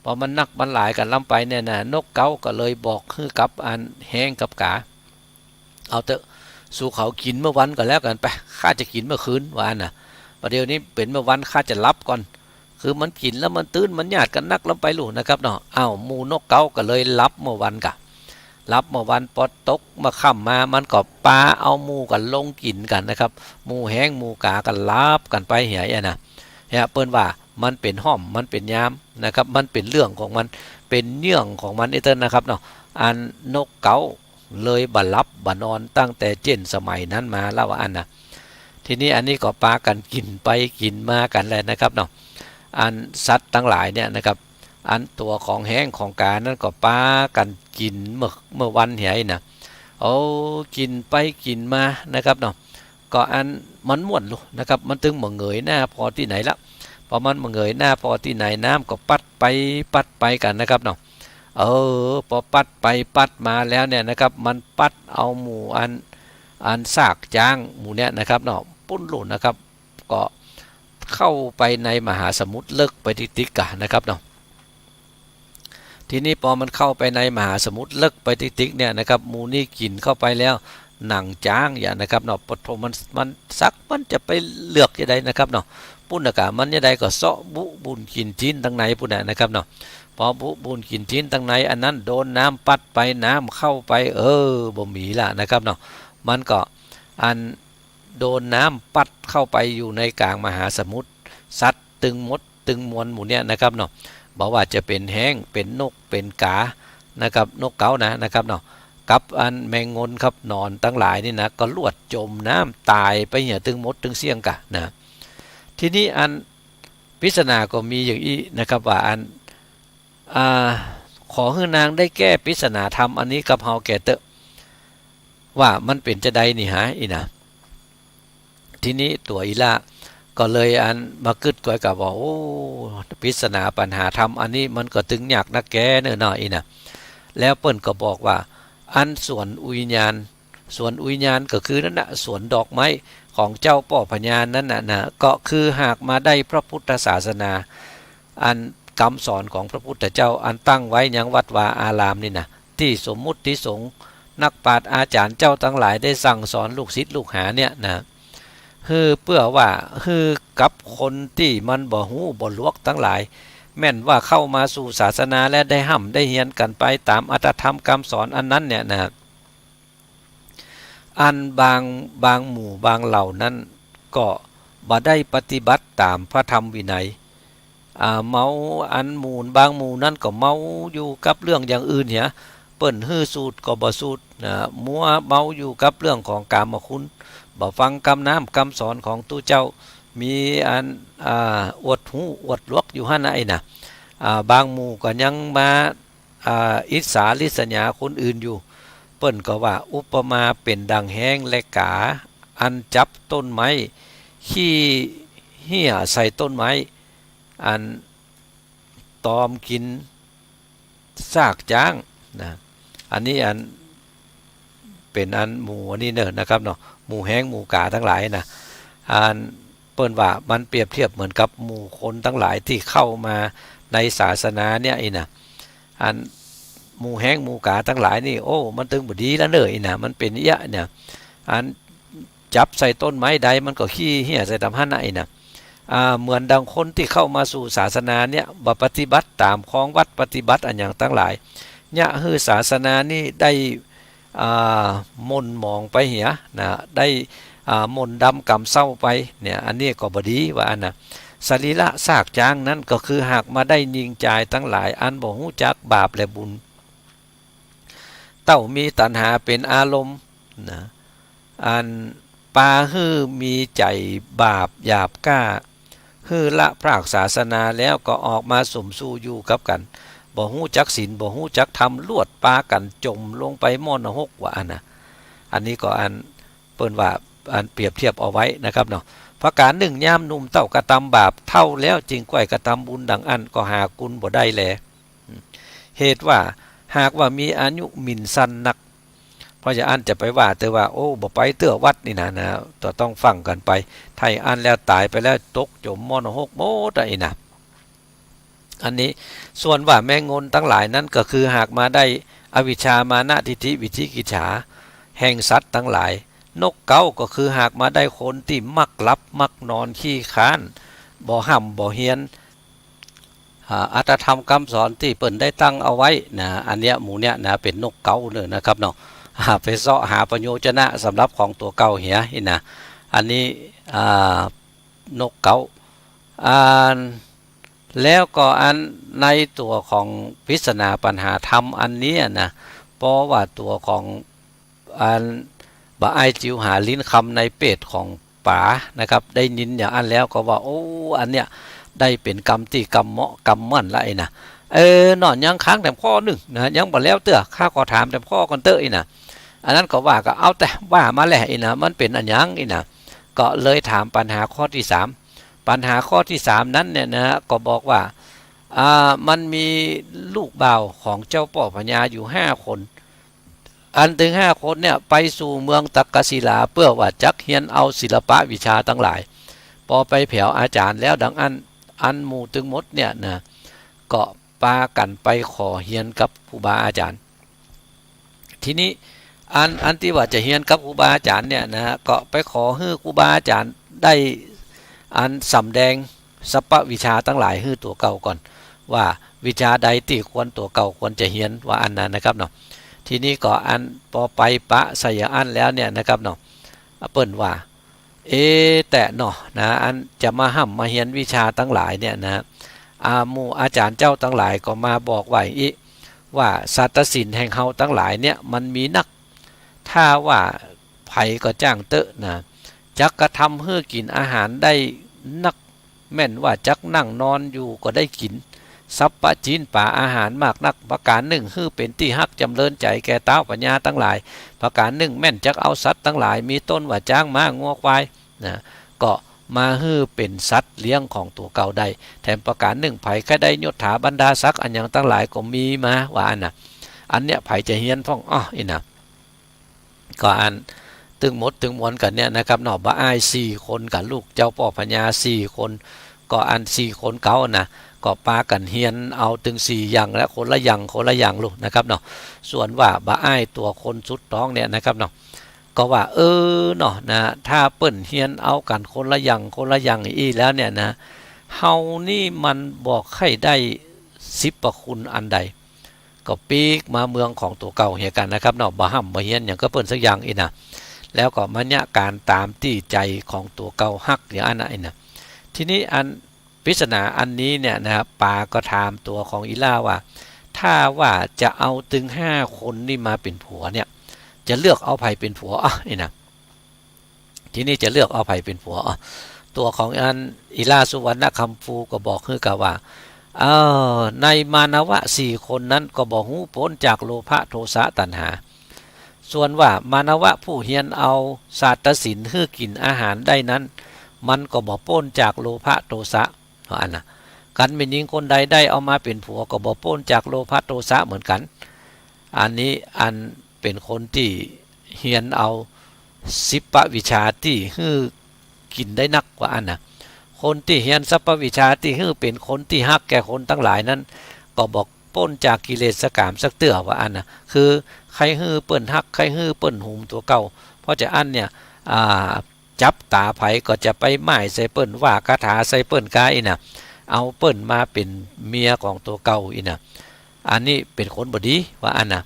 ปอมันนักมันหลายกั๋นล้ำไปเนี่ยนะ นกเก๊าก็เลยบอกหื้อกับอันแฮ้งกับก๋า เอาเต๊อะ สูเขากิ๋นเมื่อวันก็แล้วกั๋นไป ข้าจะกิ๋นเมื่อคืน ว่าอั้นน่ะ ประเดี๋ยวนี้เป๋นเมื่อวัน ข้าจะหลับก่อน คือมันกิ๋นแล้วมันตื้นมันหยาดกั๋นนักล้ำไปลูก นะครับเนาะ อ้าว หมู่นกเก๊าก็เลยหลับเมื่อวันกะ หลับเมื่อวัน ปอตกเมื่อค่ำมา มันก็ปาเอาหมู่กั๋นลงกิ๋นกั๋นนะครับ หมู่แฮ้งหมู่ก๋าก็หลับกั๋นไปเหียอะนะ เหีย เปิ้นว่ามันเป๋นฮ่อม มันเป๋นยามนะครับ มันเป๋นเรื่องของมัน เป๋นเยื่องของมันอี้เต๊อะนะครับเนาะ อันนกเก๊า เลยบ่หลับบ่นอนตั้งแต่เจ๊นสมัยนั้นมาแล้ว ว่าอั้นนะ ทีนี้อันนี้ก็ปากั๋นกิ๋นไปกิ๋นมากั๋นแหละนะครับเนาะ อันสัตว์ตังหลายเนี่ยนะครับ อันตั๋วของแฮ้งของก๋านั้นก็ปากั๋นกิ๋นเมื่อ เมื่อวันเหียนะ โอ้ กิ๋นไปกิ๋นมานะครับเนาะ ก็อันมันม่วนลูกนะครับ มันตึงบ่เหงยหน้าปอตี้ไหนละ ปอมันบ่เหงยหน้าปอตี้ไหน น้ำก็ปั๊ดไปปั๊ดไปกั๋นนะครับเนาะ เออ ปอปั๊ดไปปั๊ดมาแล้วเนี่ยนะครับ มันปั๊ดเอาหมู่อัน อันซากจ๊างหมู่เนี่ยนะครับเนาะ ปุ้นลูกนะครับ ก็เข้าไปในมหาสมุทรเลิกไปติ๊กๆ กะนะครับเนาะ ทีนี้ปอมันเข้าไปในมหาสมุทรเลิกไปติ๊กๆ เนี่ยนะครับ หมู่นี่กิ๋นเข้าไปแล้ว หนังจ๊างเหียนะครับเนาะ ปะโถ มัน มันสักมันจะไปเลือกจาใดนะครับเนาะ ปุ้นน่ะกะ มันจาใดก็เซาะบุบุ่นกิ๋นจิ๊นตังในปุ้นน่ะนะครับเนาะ ปอบุบุ่นกิ๋นจิ๊นตังใน อันนั้นโดนน้ำปั๊ดไป น้ำเข้าไป เออ บ่มีละนะครับเนาะ มันก็อัน โดนน้ำปั๊ดเข้าไปอยู่ในก๋างมหาสมุทร สัตว์ตึงหมดตึงมวลหมู่เนี่ยนะครับเนาะ บ่ว่าจะเป๋นแฮ้ง เป๋นนก เป๋นก๋านะครับ นกเก๊านะ นะครับเนาะ กับอันแมงงนครับ หนอนตังหลายนี่นะ ก็ลวดจ๋มน้ำต๋ายไปเหียตึงหมดตึงเสี้ยงกะนะ ทีนี้อันปริศนาก็มีอย่างอี้นะครับ ว่าอัน อ่า ขอหื้อนางได้แก้ปริศนาธรรมอันนี้กับเฮาแก่เต๊อะ ว่ามันเป๋นจาใดนี่หา อี้นะ ทีนี้ตั๋วอีหล้าก็เลยอันมากึ๊ดก้อยกั๋นว่า โอ้ ปริศนาปัญหาธรรมอันนี้มันก็ตึงยากนักแกเน่อเนาะ อี้นะ แล้วเปิ้นก็บอกว่า อันสวนอุยญาณ สวนอุยญาณก็คือนั้นน่ะ สวนดอกไม้ของเจ้าป้อพญานั้นน่ะนะ ก็คือหากมาได้พระพุทธศาสนา อันกำสอนของพระพุทธเจ้าอันตั้งไว้ยังวัดวาอารามนี่นะ ตี้สมมุติสงฆ์นักปราชญ์อาจ๋ารย์เจ้าตังหลายได้สั่งสอนลูกศิษย์ลูกหาเนี่ยนะ หื้อเปื้อว่า หื้อกับคนตี้มันบ่ฮู้บ่หลวกตังหลาย แม่นว่าเข้ามาสู่ศาสนาและได้ฮ่ำได้เฮียนกั๋นไปต๋ามอัตถธรรมกำสอนอันนั้นเนี่ยนะ อันบาง บางหมู่บางเหล่านั้นก็บ่ได้ปฏิบัติต๋ามพระธรรมวินัย อ่า เมา อันหมู่ บางหมู่นั้นก็เมาอยู่กับเรื่องอย่างอื่นเหีย เปิ้นหื้อสูตรก็บ่สูตร อ่า มัวเมาอยู่กับเรื่องของกามคุณ บ่ฟังกำน้ำกำสอนของตุ๊เจ้า มีอัน อ่า อวดฮู้อวดหลวกอยู่หั้นนะ อี้นะ อ่า บางหมู่ก็ยังมา อ่า อิจฉาริษยาคนอื่นอยู่ เปิ้นก็ว่า อุปมาเป๋นดังแฮงและก๋า อันจับต้นไม้ ขี้เหี้ยใส่ต้นไม้ อันตอมกิ๋นซากจ๊างนะ อันนี้อันเป๋นอันหมู่อันนี้เน่อนะครับเนาะ หมู่แฮงหมู่ก๋าตังหลายนะ อันเปิ้นว่ามันเปรียบเทียบเหมือนกับหมู่คนตังหลายตี้เข้ามาในศาสนาเนี่ย อี้นะ อันหมู่แฮงหมู่ก๋าตังหลายนี่ โอ้ มันตึงบ่ดีแล้วเน่อ อี้นะ มันเป๋นเยียะเนี่ย อันจับใส่ต้นไม้ใดมันก็ขี้เหี้ยใส่ต๋ามหั้นนะ อี้นะ อ่า เหมือนดังคนตี้เข้ามาสู่ศาสนาเนี่ย บ่ปฏิบัติต๋ามครองวัตรปฏิบัติอันหยังตังหลาย เยียะหื้อศาสนานี้ได้ อ่า หม่นหมองไปเหียนะ ได้ อ่า หม่นดำกำเศร้าไปเนี่ย อันนี้ก็บ่ดีว่าอันนะ สรีระซากจ๊างนั้นก็คือหากมาได้ญิงจายตังหลาย อันบ่ฮู้จักบาปและบุญ เต้ามีตัณหาเป๋นอารมณ์นะ อันปาหื้อมีใจ๋บาปหยาบก๊า หื้อละพรากศาสนาแล้วก็ออกมาสมสู่อยู่กับกั๋น บ่ฮู้จักศีล บ่ฮู้จักธรรม ลวดปากั๋นจ๋มลงไปหม้อนรกว่าอันนะ อันนี้ก็อันเปิ้นว่าอันเปรียบเทียบเอาไว้นะครับเนาะ ประก๋านนึ่ง ยามหนุ่มเต้ากระตำบาป เฒ่าแล้วจึงใค่กระตำบุญดังอั้น ก็หากุณบ่ได้แล เหตุว่าหากว่ามีอายุหมิ่นสั้นนัก เพราะจะอั้นจะไปว่าเตื้อว่า โอ้ บ่ไปเตื้อวัดนี่นะ นะ ก็ต้องฟั่งกั๋นไป ถ้าอั้นแล้วต๋ายไปแล้วตกจ๋มหม้อนรกหมดอะ อี้นะ อันนี้ ส่วนว่าแมงงนตังหลายนั้นก็คือหากมาได้อวิชชามานะทิฏฐิวิจิกิจฉาแห่งสัตว์ตังหลาย นกเก๊าก็คือหากมาได้คนตี้มักหลับมักนอนขี้คร้าน บ่ฮ่ำบ่เฮียน อ่า อัตถธรรมกำสอนตี้เปิ้นได้ตั้งเอาไว้นะ อันเนี้ยหมู่เนี้ยนะ เป๋นนกเก๊าเน่อนะครับเนาะ อ่า ไปเซาะหาประโยชนะสำหรับของตั๋วเก่าเหีย อี้นะ อันนี้ อ่า นกเก๊า อัน แล้วก็อันในตั๋วของปริศนาปัญหาธรรมอันนี้นะ เพราะว่าตั๋วของอันบ่อายจิ๋วหาลิ้นคำในเปรตของป๋านะครับ ได้ยินอย่างอั้นแล้วก็ว่า โอ้ อันเนี้ยได้เป๋นกำตี้กำเหมาะกำหมั้นละ อี้นะ เออ เนาะ ยังค้างแถมข้อนึ่งนะ ยังบ่แล้วเตื้อ ข้าขอถามแถมข้อก่อนเต๊อะ อี้นะ อันนั้นก็ว่าก็เอาแต่ว่ามาแล อี้นะ มันเป๋นอะหยัง อี้นะ ก็เลยถามปัญหาข้อตี้สาม ปัญหาข้อตี้สามนั้นเนี่ยนะ ก็บอกว่า อ่า มันมีลูกบ่าวของเจ้าป้อพญาอยู่ห้าคน อันตึงห้าคนเนี่ยไปสู่เมืองตักกศิลา เปื้อว่าจักเฮียนเอาศิลปะวิชาตังหลาย ปอไปแผวอาจ๋ารย์แล้วดังอั้น อันหมู่ตึงหมดเนี่ยนะ ก็ปากั๋นไปขอเฮียนกับครูบาอาจ๋ารย์ ทีนี้อัน อันตี้ว่าจะเฮียนกับครูบาอาจ๋ารย์เนี่ยนะ ก็ไปขอหื้อครูบาอาจ๋ารย์ได้อันสำแดงสัพพวิชาตังหลายหื้อตั๋วเก่าก่อน ว่าวิชาใดตี้ควรตั๋วเก่าควรจะเฮียนว่าอันนั้นนะครับเนาะ ทีนี้ก็อันปอไปปะใส่อย่างอั้นแล้วเนี่ยนะครับเนาะ เปิ้นว่า เอ แต๊เนาะนะ อันจะมาฮ่ำมาเฮียนวิชาตังหลายเนี่ยนะ อ่า หมู่อาจ๋ารย์เจ้าตังหลายก็มาบอกว่าอี้ ว่าสัตตศิลแห่งเฮาตังหลายเนี่ยมันมีนัก ถ้าว่าใผก็จ้างเต๊อะนะ จักกระทำหื้อกิ๋นอาหารได้นัก แม่นว่าจักนั่งนอนอยู่ก็ได้กิ๋น สัพพะจี๋นป๋าอาหารมากนัก ประก๋านนึ่งหื้อเป๋นตี้ฮักจ๋ำเริญใจ๋แก่ต๊าวปั๋ญญาตังหลาย ประก๋านนึ่งแม่นจักเอาสัตว์ตังหลาย มีต้นว่าจ๊าง ม้า งัว ควาย นะ ก็มาหื้อเป๋นสัตว์เลี้ยงของตั๋วเก่าได้ แถมประก๋านนึ่งใผใค่ได้ยศถาบรรดาศักดิ์อันหยังตังหลายก็มีมา ว่าอั้นนะ อันเนี้ยใผจะเฮียนพ่อง อ้อ อี้นะ ก็อันตึงหมดตึงมวลกั๋นเนี่ยนะครับเนาะ บ่าอ้ายสี่คนกับลูกเจ้าป้อพญาสี่คน ก็อันสี่คนเก่านะ ก็ปากั๋นเฮียนเอาตึงสี่อย่างและคนละอย่างคนละอย่างลูกนะครับเนาะ ส่วนว่าบ่าอ้ายตั๋วคนสุดต๊องเนี่ยนะครับเนาะ ก็ว่า เออ เนาะ นะ ถ้าเปิ้นเฮียนเอากั๋นคนละอย่างคนละอย่างอี้แล้วเนี่ยนะ เฮานี่มันบ่ใค่ได้สิบประคุณอันใด ก็ปิ๊กมาเมืองของตั๋วเก่าเหียกั๋นนะครับเนาะ บ่ฮ่ำบ่เฮียนหยังกับเปิ้นสักอย่างอี้นะ แล้วก็มาเยียะก๋านต๋ามตี้ใจ๋ของตั๋วเก่าฮักอย่างอั้นนะอี้นะ ทีนี้อันปริศนาอันนี้เนี่ยนะครับ ป๋าก็ถามตั๋วของอีล่าว่า ถ้าว่าจะเอาตึงห้าคนนี่มาเป๋นผัวเนี่ย จะเลือกเอาใผเป๋นผัว อ้อ อี้นะ ทีนี้จะเลือกเอาใผเป๋นผัว อ้อ ตั๋วของอันอีล่าสุวรรณคำภูก็บอกหื้อกั๋นว่า เออ ในมานวะสี่คนนั้นก็บ่ฮู้ป๊นจากโลภะโทสะตัณหา ส่วนว่ามานวะผู้เฮียนเอาศาสตรศิลป์หื้อกิ๋นอาหารได้นั้น มันก็บ่ป๊นจากโลภะโทสะ ว่าอั้นนะ คันแม่ญิงคนใดได้เอามาเป๋นผัวก็บ่ป๊นจากโลภะโทสะเหมือนกั๋น อันนี้อันเป๋นคนตี้เฮียนเอาสัพพะวิชาตี้หื้อกิ๋นได้นัก ว่าอั้นนะ คนตี้เฮียนสัพพะวิชาตี้หื้อเป๋นคนตี้ฮักแก่คนตังหลายนั้น ก็บ่ป๊นจากกิเลสกามสักเตื้อ ว่าอั้นนะ คือใค่หื้อเปิ้นฮัก ใค่หื้อเปิ้นหุมตั๋วเก่า เพราะจะอั้นเนี่ย อ่า จับต๋าใผก็จะไปหม้ายใส่เปิ้น ว่าคาถาใส่เปิ้นก้าอี้นะ เอาเปิ้นมาเป๋นเมียของตั๋วเก่าอี้นะ อันนี้เป๋นคนบ่ดี ว่าอั้นนะ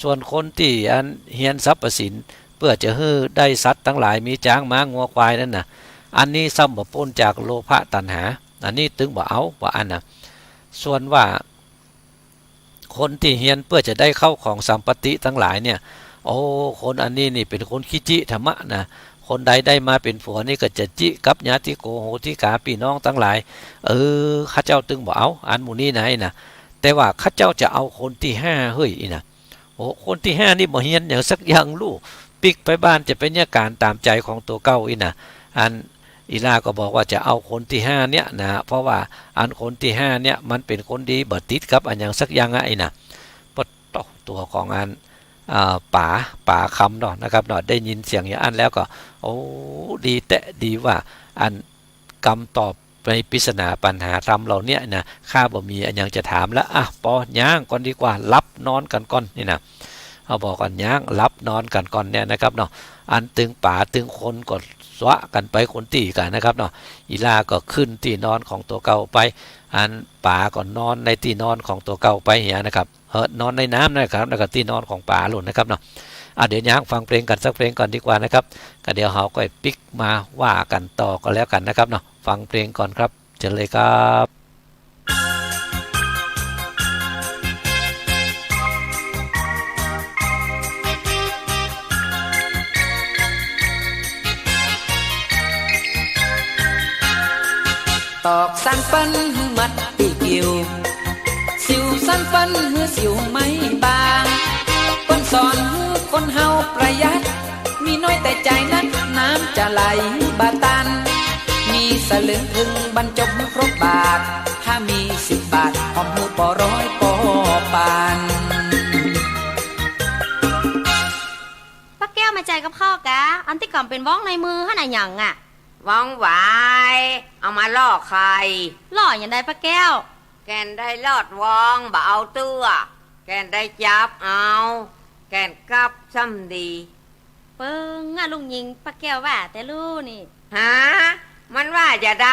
ส่วนคนตี้อันเฮียนสัพพะศิลป์เปื้อจะหื้อได้สัตว์ตังหลาย มีจ๊าง ม้า งัว ควายนั้นนะอันนี้ซ้ำบ่ป๊นจากโลภะตัณหา อันนี้ตึงบ่เอา ว่าอั้นนะ ส่วนว่า คนตี้เฮียนเปื้อจะได้เข้าของสัมปัตติตังหลายเนี่ย โอ้ คนอันนี้นี่เป๋นคนขี้จิธรรมะนะ คนใดได้มาเป๋นผัวนี่ก็จะจิกับญาติโกโหติกาปี้น้องตังหลาย เออ ข้าเจ้าตึงบ่เอาอันหมู่นี้นะอี้นะ แต่ว่าข้าเจ้าจะเอาคนตี้ห้าเฮ้ยอี้นะ โอ้ คนตี้ห้านี่บ่เฮียนหยังสักอย่างลูก ปิ๊กไปบ้านจะไปเยียะก๋านต๋ามใจ๋ของตั๋วเก่าอี้นะ อัน อีล่าก็บอกว่าจะเอาคนตี้ห้าเนี่ยนะ เพราะว่าอันคนตี้ห้าเนี่ยมันเป๋นคนดี บ่ติดกับอันหยังสักอย่างอะอี้นะ ปะโต๊ะ ตั๋วของอัน อ่า ป๋า ป๋าคำเนาะนะครับเนาะ ได้ยินเสียงอย่างอั้นแล้วก็ โอ้ ดีแต๊ดีว่า อันกำตอบในปริศนาปัญหาธรรมเหล่าเนี้ยนะ ข้าบ่มีอันหยังจะถามละ อ่ะ ปอ ย้างก่อนดีกว่า หลับนอนกั๋นก่อน อี้นะ เฮาบอกกั๋น ย้างหลับนอนกั๋นก่อนเนี่ยนะครับเนาะ อันตึงป๋าตึงคนก็สวะกั๋นไปคนตี้กั๋นนะครับเนาะ อีล่าก็ขึ้นตี้นอนของตั๋วเก่าไป อันป๋าก็นอนในตี้นอนของตั๋วเก่าไปเหียนะครับ เออ นอนในน้ำนะครับ แล้วก็ตี้นอนของป๋าลูกนะครับเนาะ อ่ะ เดี๋ยวย้างฟังเพลงกั๋นสักเพลงก่อนดีกว่านะครับ ก็เดี๋ยวเฮาก็ปิ๊กมาว่ากั๋นต่อก็แล้วกั๋นนะครับเนาะ ฟังเพลงก่อนครับ เชิญเลยครับ ตอกสันเปิ้นหื้อมัดตี้กิ่ว สิวสันเปิ้นหื้อสิวไม้บาง เปิ้นสอนหื้อคนเฮาประหยัด มีน้อยแต่ใจ๋นัก น้ำจะไหลบ่ตัน มีสลึงเถิงบรรจบครบบาท ถ้ามีสิบบาท หอมหื้อปอร้อยปอปัน ป้าแก้วมาใจ๋กับข้าก่า อันตี้ก่อมเป๋นว้องในมือหั้นอะหยังอะ ว้องหวาย เอามาล่อใค่ ล่ออย่างใดป้าแก้ว แก่นได้ลอดว้อง บ่เอาเตื้อ แก่นได้จับเอา แก่นกับซ้ำดี เปิ้งอะ ลูกญิง ป้าแก้วว่าแต่ลู่นี่ ฮะ มันว่าจะใด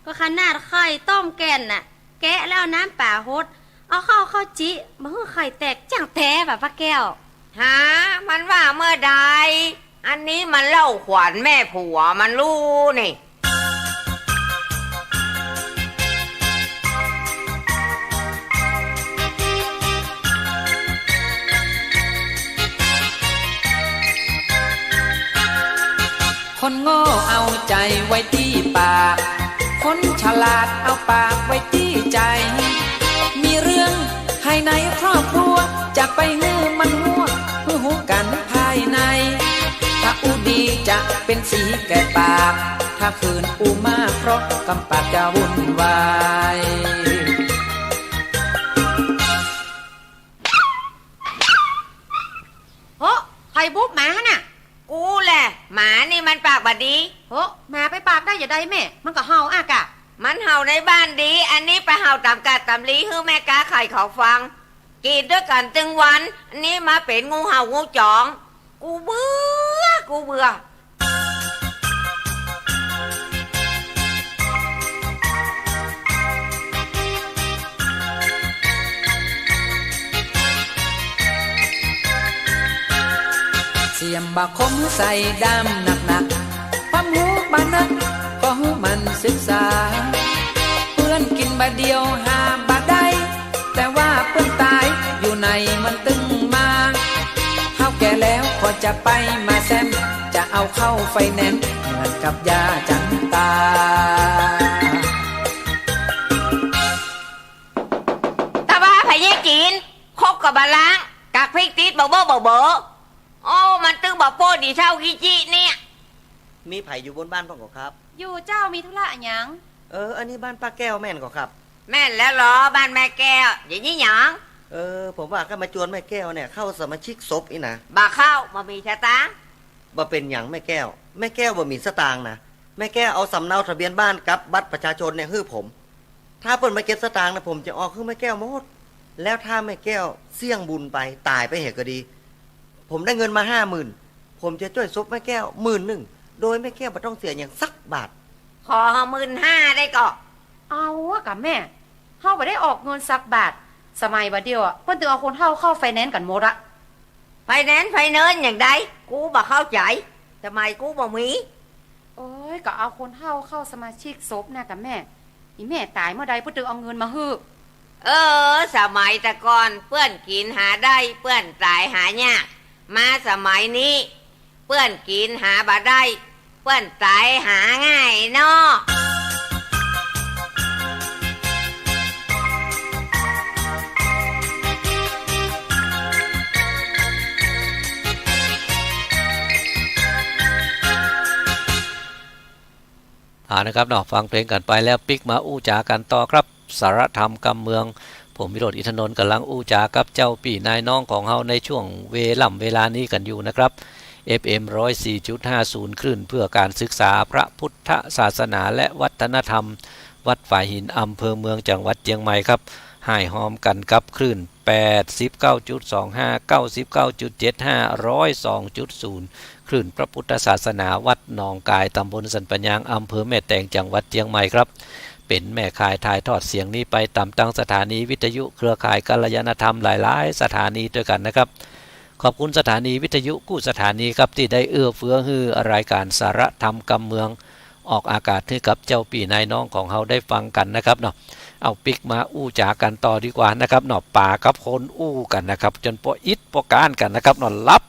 ก็ขนาดข้อยต้มแก่นน่ะ แกะแล้วเอาน้ำป๋าหด เอาเข้า เข้าจิ บ่หื้อไข่แตกจั่งแต๊บ่ะป้าแก้ว ฮะ มันว่าเมื่อใด อันนี้มันเล่าขวัญแม่ผัวมันลู่นี่ คนโง่เอาใจ๋ไว้ตี้ปาก คนฉลาดเอาปากไว้ตี้ใจ๋ ในครอบครัวจะไปหื้อมันฮั้ว หื้อฮู้กั๋นภายใน ถ้าอู้ดีจะเป๋นสีแก่ปาก ถ้าคืนอู้มาก เพราะกำปากจะวุ่นวาย โหะ ใผบุกหมาหั้นน่ะ กูแหละ หมานี่มันปากบ่ดี โหะ หมาไปปากได้จะใดแม่ มันก็เห่าอะกะ มันเห่าในบ้านดี อันนี้ไปเห่าต๋ามกาดต๋ามลี หื้อแม่ก๊าขายของฟัง กรีดด้วยกั๋นตึงวัน อันนี้มาเป๋นงูเห่างูจ๋อง กูเบื่อ กูเบื่อ เสียมบ่าคมใส่ด้ามหนักๆ ความฮู้บ่านัก ก็หื้อมันศึกษา เปื้อนกิ๋นบ่าเดียวหาบ่าได้ แต่ว่าเปื้อนต๋ายอยู่ไหนมันตึงมา เฮาแก่แล้วก็จะไปมาแซม จะเอาเข้าไฟแนนซ์เหมือนกับย่าจันตา ตะวา ไผเยียะกิ๋น ครกก็บ่ล้าง กักพริกติดบ่เบ้อบ่เบ้อ โอ้ มันตึงบ่โป๊ดีเท่าอี้จิเนี่ย มีใผอยู่บนบ้านพ่องก่อครับ อยู่เจ้า มีธุระอะหยัง เออ อันนี้บ้านป้าแก้วแม่นก่อครับ แม่นแล้วลอ บ้านแม่แก้ว เยียะหยัง เออ ผมว่าก้ามาจวนแม่แก้วเนี่ยเข้าสมาชิกสบอี้นะ บ่เข้า บ่มีสตางค์ บ่เป๋นหยังแม่แก้ว แม่แก้วบ่มีสตางค์นะ แม่แก้วเอาสำเนาทะเบียนบ้านกับบัตรประชาชนเนี่ยหื้อผม ถ้าเปิ้นมาเก็บสตางค์นะ ผมจะออกหื้อแม่แก้วหมด แล้วถ้าแม่แก้วเสี้ยงบุญไป ต๋ายไปเหียก็ดี ผมได้เงินมาห้าหมื่น ผมจะจ้วยสบแม่แก้วหมื่นนึ่ง โดยแม่แก้วบ่ต้องเสียหยังสักบาท ขอหาหมื่นห้าได้ก่อ เอาอะกะแม่ เฮาบ่ได้ออกเงินสักบาท สมัยบ่าเดี่ยวอะ เปิ้นตึงเอาคนเฒ่าเข้าไฟแนนซ์กั๋นหมดอะ ไฟแนนซ์ ไฟแนนซ์ อย่างใด กูบ่เข้าใจ๋ สมัยกูบ่มี โอ้ย ก็เอาคนเฒ่าเข้าสมาชิกสบนะกะแม่ อี่แม่ต๋ายเมื่อใดเปิ้นตึงเอาเงินมาหื้อ เออ สมัยแต่ก่อนเปื้อนกิ๋นหาได้ เปื้อนต๋ายหายาก มาสมัยนี้ เปื้อนกิ๋นหาบ่ได้ เปื้อนต๋ายหาง่ายเนาะ เอานะครับเนาะ ฟังเพลงกั๋นไปแล้วปิ๊กมาอู้จ๋ากั๋นต่อครับ สาระธรรมกำเมือง ผมวิโรจน์ อินทนนท์ ก่ำลังอู้จ๋ากับเจ้าปี้นายน้องของเฮาในช่วงเวล่ำเวลานี้กั๋นอยู่นะครับ เอฟเอ็ม ร้อยสี่จุดห้าศูนย์ คลื่นเพื่อการศึกษาพระพุทธศาสนาและวัฒนธรรม วัดฝายหิน อำเภอเมือง จังหวัดเจียงใหม่ครับ ฮ่ายฮอมกั๋นกับคลื่น แปดสิบเก้าจุดสองห้า เก้าสิบเก้าจุดเจ็ดห้า ร้อยสองจุดศูนย์ คลื่นพระพุทธศาสนาวัดหนองกาย ตำบลสันปะยาง อำเภอแม่แตง จังหวัดเจียงใหม่ครับ เป๋นแม่ข่ายถ่ายทอดเสียงนี้ไปต๋ามตังสถานีวิทยุเครือข่ายกัลยาณธรรมหลายๆ สถานีตวยกั๋นนะครับ ขอบคุณสถานีวิทยุกู้สถานีครับ ตี้ได้เอื้อเฟื้อหื้อรายก๋านสาระธรรมกำเมือง ออกอากาศหื้อกับเจ้าปี้นายน้องของเฮาได้ฟังกั๋นนะครับเนาะ เอาปิ๊กมาอู้จ๋ากั๋นต่อดีกว่านะครับเนาะ ป๋ากับคนอู้กั๋นนะครับ จ๋นปออิดปอก้านกั๋นนะครับเนาะ หลับ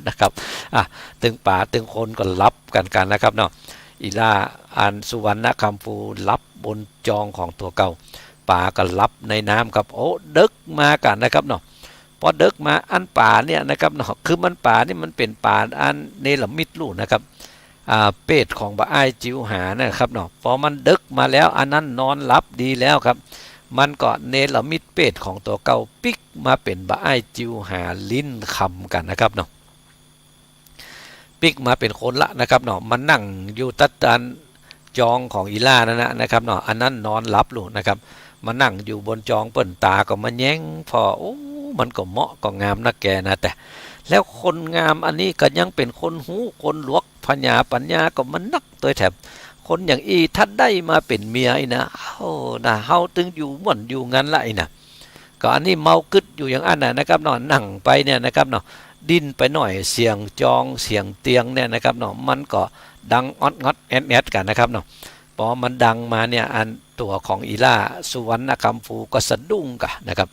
นะครับ อ่ะ ตึงป๋าตึงคนก็หลับกั๋นกั๋นนะครับเนาะ อี่ล่าอันสุวรรณคำภูหลับบนจองของตั๋วเก่า ป๋าก็หลับในน้ำครับ โอ้ เดิ็กมากั๋นนะครับเนาะ ปอเดิ็กมาอันป๋าเนี่ยนะครับเนาะ คือมันป๋านี่มันเป๋นป๋าอันเนรมิตลูกนะครับ อ่า เปรตของบ่าอ้ายจิ๋วหานะครับเนาะ ปอมันเดิ็กมาแล้ว อันนั้นนอนหลับดีแล้วครับ มันก็เนรมิตเปรตของตั๋วเก่าปิ๊กมาเป๋นบ่าอ้ายจิ๋วหาลิ้นคำกั๋นนะครับเนาะ ปิ๊กมาเป๋นคนละนะครับเนาะ มานั่งอยู่ตั๊ดอันจองของอี่ล่านั่นนะนะครับเนาะ อันนั้นนอนหลับลูกนะครับ มานั่งอยู่บนจองเปิ้น ต๋าก็มาแย้งผ่อ โอ้ มันก็เหมาะก็งามนักแกนะ แต่แล้วคนงามอันนี้ก็ยังเป๋นคนฮู้คนหลวก ผญาปั๋ญญาก็มานักตวยแถม คนอย่างอี้ถ้าได้มาเป๋นเมียอี้นะ โอ้ นะ เฮาตึงอยู่ม่วนอยู่งันละอี้นะ ก็อันนี้เมากึ๊ดอยู่อย่างอั้นน่ะนะครับเนาะ นั่งไปเนี่ยนะครับเนาะ ดิ้นไปหน่อย เสียงจอง เสียงเตียงเนี่ยนะครับเนาะ มันก็ดังออดงอดแอดแอดกั๋นนะครับเนาะ ปอมันดังมาเนี่ย อันตั๋วของอี่ล่าสุวรรณคำภูก็สะดุ้งก่ะนะครับ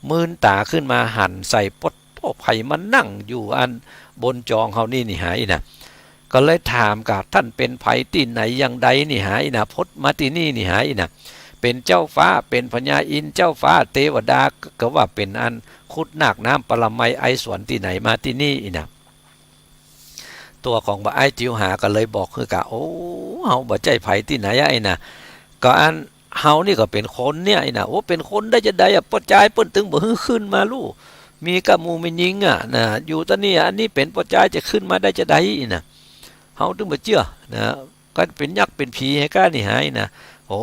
มืนต๋าขึ้นมาหันใส่ โป้ โป้ ใผมานั่งอยู่อันบนจองเฮานี่นี่หาอี้นะ ก็เลยถามก่ะ ต้านเป๋นใผตี้ไหนอย่างใดนี่หาอี้นะ พดมาตี้นี่นี่หาอี้นะ เป ป๋นเจ้าฟ้า ป๋นพญาอินทร์ เจ้าฟ้าเตวดา ก็ว่าป๋นอันขุดนากน้ำปรมัยไอสวนตี้ไหนมาตี้นี่ อี้นะ ตั๋วของบ่าอ้ายจิ๋วหาก็เลยบอกหื้อก่า โอ้ เฮาบ่ใจ้ใผตี้ไหนอะ อี้นะ ก็อันเฮานี่ก็เป๋นคนเนี่ย อี้นะ โอ้ เป๋นคนได้จาใดอะ ป้อจายเปิ้นตึงบ่หื้อขึ้นมาลู่ มีก้าหมู่แม่ญิงอะนะ อยู่ตะนี่ อันนี้เป๋นป้อจายจะขึ้นมาได้จาใด อี้นะ เฮาตึงบ่เจื้อนะ ก็เป๋นยักษ์เป๋นผีหื้อก้านี่หา อี้นะ โอ้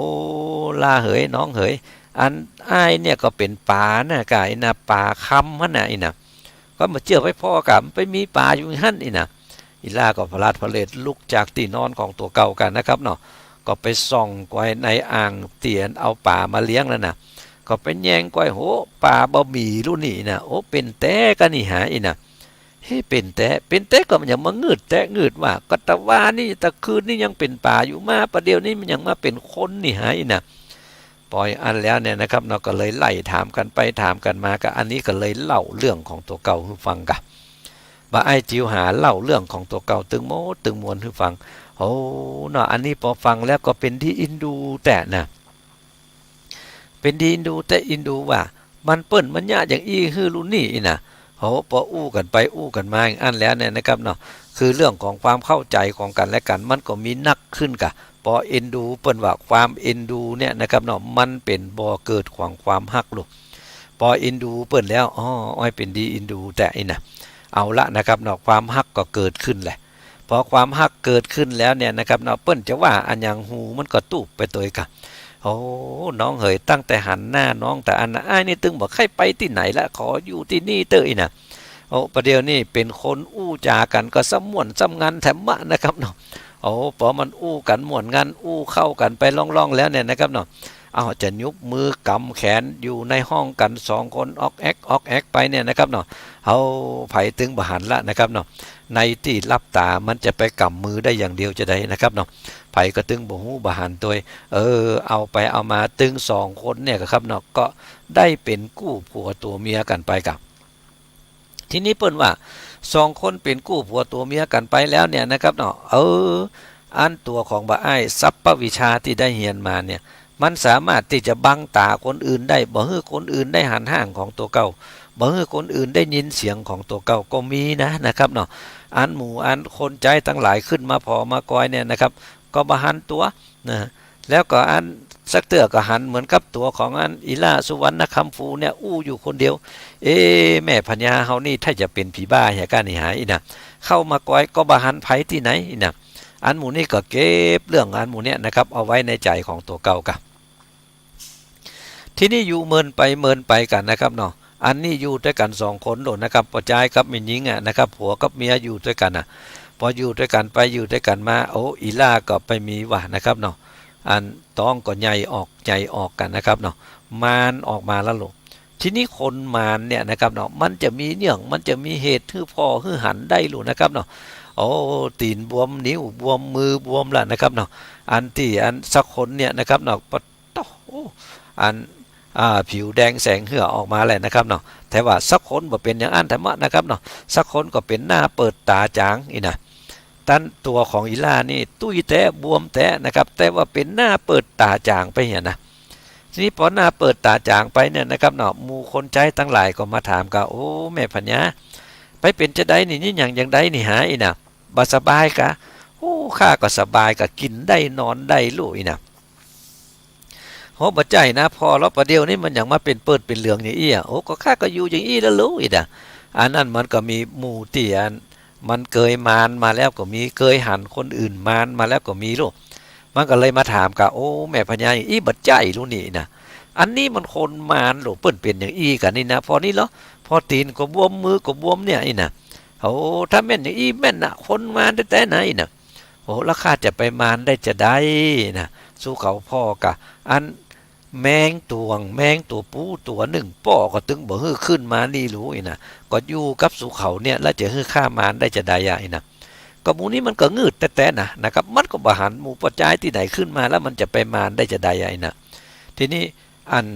หล้าเหย น้องเหย อันอ้ายเนี่ยก็เป๋นป๋านะก่า อี้นะ ป๋าคำหั้นนะ อี้นะ ก็บ่เจื้อไปผ่อก่า มันไปมีป๋าอยู่หั้น อี้นะ อีหล้าก็ผลัดผเล็ดลุกจากตี้นอนของตั๋วเก่าก่านะครับเนาะ ก็ไปส่องก้อยในอ่างตี้อันเอาป๋ามาเลี้ยงนั้นนะ ก็ไปแยงก้อย โห ป๋าบ่มีลู่นี่นะ โอ้ เป๋นแต๊ก้านี่หา อี้นะ เฮ้ เป๋นแต๊ เป๋นแต๊ก็มันหยังมางืดแต๊งืดว่า ก็ตะวานี่ตะคืนนี่ยังเป๋นป๋าอยู่ มาประเดี๋ยวนี้มันหยังมาเป๋นคนนี่หา อี้นะ ปอยอั้นแล้วเนี่ยนะครับเนาะ ก็เลยไล่ถามกั๋นไปถามกั๋นมา ก็อันนี้ก็เลยเล่าเรื่องของตั๋วเก่าหื้อฟังก่า บ่าอ้ายจิ๋วหาเล่าเรื่องของตั๋วเก่าตึงหมดตึงมวลหื้อฟัง โอ้ เนาะ อันนี้ปอฟังแล้วก็เป๋นดีอินดูแต๊นะ เป๋นดีอินดูแต๊อินดูว่า มันเปิ้นมันเยียะอย่างอี้หื้อลู่นี่ อี้นะ โห ปออู้กั๋นไปอู้กั๋นมาอย่างอั้นแล้วเนี่ยนะครับเนาะ คือเรื่องของความเข้าใจ๋ของกั๋นและกั๋น มันก็มีนักขึ้นก่า ปอเอ็นดูเปิ้นว่า ความเอ็นดูเนี่ยนะครับเนาะ มันเป๋นบ่อเกิดของความฮักลูก ปอเอ็นดูเปิ้นแล้ว อ้อ อ้อยเป๋นดีอินดูแต๊ อี้นะ เอาละนะครับเนาะ ความฮักก็เกิดขึ้นแหละ ปอความฮักเกิดขึ้นแล้วเนี่ยนะครับเนาะ เปิ้นจะว่าอันหยังหูมันก็ตูบไปตวยก่า โอ้ น้องเหย ตั้งแต่หันหน้าน้องตะอั้นนะ อ้ายนี่ตึงบ่ใค่ไปตี้ไหนละ ขออยู่ตี้นี่เต๊อะ อี้นะ โอ้ ประเดี๋ยวนี้เป๋นคนอู้จ๋ากั๋นก็สะม่วนสะงันแถมมะนะครับเนาะ โอ้ ปอมันอู้กั๋นม่วนงัน อู้เข้ากั๋นไปล่องๆ แล้วเนี่ยนะครับเนาะ เอาจะยุบมือกำแขนอยู่ในห้องกั๋นสองคน อ๊อกแอ๊กอ๊อกแอ๊กไปเนี่ยนะครับเนาะ เฮาใผตึงบ่หันละนะครับเนาะ ในตี้ลับต๋ามันจะไปก๋ำมือได้อย่างเดียวจาใดนะครับเนาะ ใผก็ตึงบ่ฮู้บ่หันตวย เออ เอาไปเอามาตึงสองคนเนี่ยครับเนาะ ก็ได้เป๋นกู้ผัวตั๋วเมียกั๋นไปก่า ทีนี้เปิ้นว่า สองคนเป๋นกู้ผัวตั๋วเมียกั๋นไปแล้วเนี่ยนะครับเนาะ เออ อันตั๋วของบ่าอ้ายสัพพวิชาตี้ได้เฮียนมาเนี่ย มันสามารถตี้จะบังต๋าคนอื่นได้ บ่หื้อคนอื่นได้หันฮ่างของตั๋วเก่า บ่หื้อคนอื่นได้ยินเสียงของตั๋วเก่าก็มีนะ นะครับเนาะ อันหมู่อันคนใจ๊ตังหลายขึ้นมาผ่อมากอยเนี่ยนะครับ ก็บ่หันตั๋วนะ แล้วก็อันสักเตื้อก็หันเหมือนกับตั๋วของอันอีหล้าสุวรรณคำฟูเนี่ยอู้อยู่คนเดียว เอ๊ะ แม่พญาเฮานี่ถ้าจะเป๋นผีบ้าเหียก้านี่หา อี้นะ เข้ามากอยก็บ่หันใผตี้ไหน อี้นะ อันหมู่นี้ก็เก็บเรื่องอันหมู่เนี้ยนะครับ เอาไว้ในใจ๋ของตั๋วเก่าก่า ทีนี้อยู่เมินไปเมินไปกั๋นนะครับเนาะ อันนี้อยู่ตวยกั๋นสองคนโลดนะครับ ป้อจายกับแม่ญิงอะนะครับ ผัวกับเมียอยู่ตวยกั๋นน่ะ ปออยู่ตวยกั๋นไปอยู่ตวยกั๋นมา โอ้ อีหล้าก็ไปมีว่านะครับเนาะ อันต๊องก็ใหญ่ออกใหญ่ออกกั๋นนะครับเนาะ มานออกมาแล้วโลด ทีนี้คนมานเนี่ยนะครับเนาะ มันจะมีเยื่อง มันจะมีเหตุหื้อผ่อหื้อหันได้ลูกนะครับเนาะ โอ้ ตี๋นบวม นิ้วบวม มือบวมละนะครับเนาะ อันตี้อันสักคนเนี่ยนะครับเนาะ ปะโต๊ะ โอ้ อัน อ่า ผิวแดงแสงเหื่อออกมาแหละนะครับเนาะ แต่ว่าสักคนบ่เป๋นอย่างอั้นแถมมะนะครับเนาะ สักคนก็เป๋นหน้าเปิดต๋าจ๋าง อี้นะ ตันตั๋วของอีหล้านี่ตุ้ยแต๊บวมแต๊นะครับ แต่ว่าเป๋นหน้าเปิดต๋าจ๋างไปเหียนะ ทีนี้ปอหน้าเปิดต๋าจ๋างไปเนี่ยนะครับเนาะ หมู่คนใจ๊ตังหลายก็มาถามก่า โอ้ แม่พญา ไปเป๋นจาใดนี่ นี่หยังอย่างใดนี่หา อี้นะ บ่สบายก่า โอ้ ข้าก็สบายก่า กิ๋นได้นอนได้ลู่ อี้นะ โห บ่ใจ้นะ ผ่อแล้วประเดี๋ยวนี้มันหยังมาเป๋นเปิดเป๋นเหลืองอย่างอี้อะ โอ้ ก็ข้าก็อยู่อย่างอี้แล้วลู่ อี้นะ อันนั้นมันก็มีหมู่ตี้อัน มันเกยมานมาแล้วก็มี เกยหันคนอื่นมานมาแล้วก็มีลู่ มันก็เลยมาถามก่า โอ้ แม่พญา อี้บ่ใจ้ลู่นี่นะ อันนี้มันคนมานลู่ เปิ้นเป๋นอย่างอี้กั๋นนี่นะ ผ่อนี้เหรอ ผ่อตี๋นก็บวม มือก็บวมเนี่ย อี้นะ โอ้ ถ้าแม่นอย่างอี้แม่นนะ คนมานแต๊ๆ นะ อี้นะ โอ้ แล้วข้าจะไปมานได้จาใดนะ สู้เขาผ่อก่า อัน แมงต่วง แมงตั๋วปู๋ตั๋วนึ่ง ป้อก็ตึงบ่หื้อขึ้นมานี่ลู่ อี้นะ ก็อยู่กับสู้เขาเนี่ย แล้วจะหื้อข้ามานได้จาใดอะ อี้นะ ก็หมู่นี้มันก็งืดแต๊ๆ นะ นะครับ มันก็บ่หันหมู่ป้อจายตี้ไหนขึ้นมา แล้วมันจะไปมานได้จาใดอะ อี้นะ ทีนี้อัน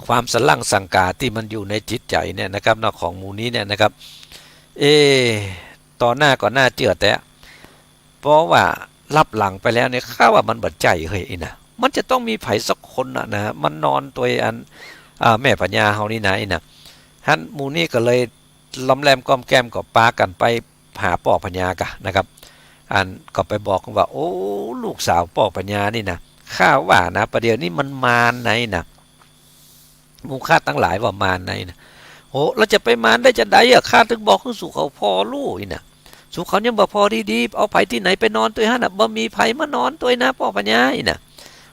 ความสะหลั่งสังก๋าตี้มันอยู่ในจิตใจ๋เนี่ยนะครับเนาะ ของหมู่นี้เนี่ยนะครับ เอ๊ะ ต่อหน้าก็น่าเจื้อแต๊ เพราะว่าลับหลังไปแล้วเนี่ย ข้าว่ามันบ่ใจ้เฮ้ย อี้นะ มันจะต้องมีใผสักคนน่ะนะ มานอนตวยอัน อ่า แม่พญาเฮานี่นา อี้นะ หั้นหมู่นี้ก็เลยลอมแลมก้อมแก้มก็ปากั๋นไปหาป้อพญากะนะครับ อันก็ไปบอกว่า โอ้ ลูกสาวป้อพญานี่นะ ข้าว่านะ ประเดี๋ยวนี้มันมารในนะ หมู่ข้าตังหลายว่ามารในนะ โห แล้วจะไปมารได้จาใดอะ ข้าตึงบอกหื้อสูเขาผ่อลู่อี้นะ สูเขายังบ่ผ่อดีๆ เอาใผตี้ไหนไปนอนตวยหั้นน่ะ บ่มีใผมานอนตวยนะป้อพญาอี้นะ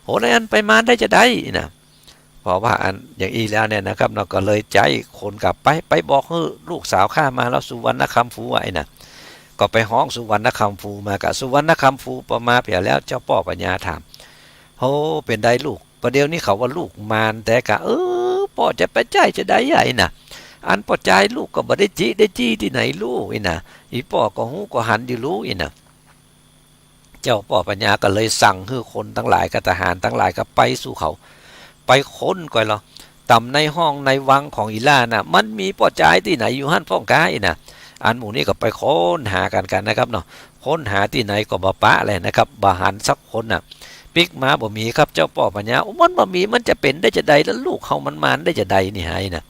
โห แล้วอันไปมารได้จาใดอี้นะ เพราะว่าอันอย่างอี้แล้วเนี่ยนะครับเนาะ ก็เลยใจ๊คนกลับไป ไปบอกหื้อลูกสาวข้ามาแล้ว สุวรรณคำฟูอะอี้นะ ก็ไปฮ้องสุวรรณคำฟูมากะ สุวรรณคำฟูปอมาเผียแล้ว เจ้าป้อพญาถาม โห เป๋นใดลูก ประเดี๋ยวนี้เขาว่าลูกมารแต๊กะ เออ ป้อจะไปใจ๊จาใดอะอี้นะ อันป้อจายลูกก็บ่ได้จิได้จี้ตี้ไหนลู่อี้นะ อี่ป้อก็ฮู้ก็หันอยู่ลู่อี้นะ เจ้าป้อพญาก็เลยสั่งหื้อคนตังหลายกับทหารตังหลายก็ไปสู่เขา ไปค้นก่อยลอ ต่ำในห้องในวังของอี่หล้าน่ะ มันมีป้อจายตี้ไหนอยู่หั้นพ่องกาอี้นะ อันหมู่นี้ก็ไปค้นหากั๋นกั๋นนะครับเนาะ ค้นหาตี้ไหนก็บ่ปะแลนะครับ บ่หันสักคนน่ะ ปิ๊กมาบ่มีครับเจ้าป้อพญา โอ้ มันบ่มี มันจะเป๋นได้จาใด แล้วลูกเฮามันมารได้จาใดนี่หาอี้นะ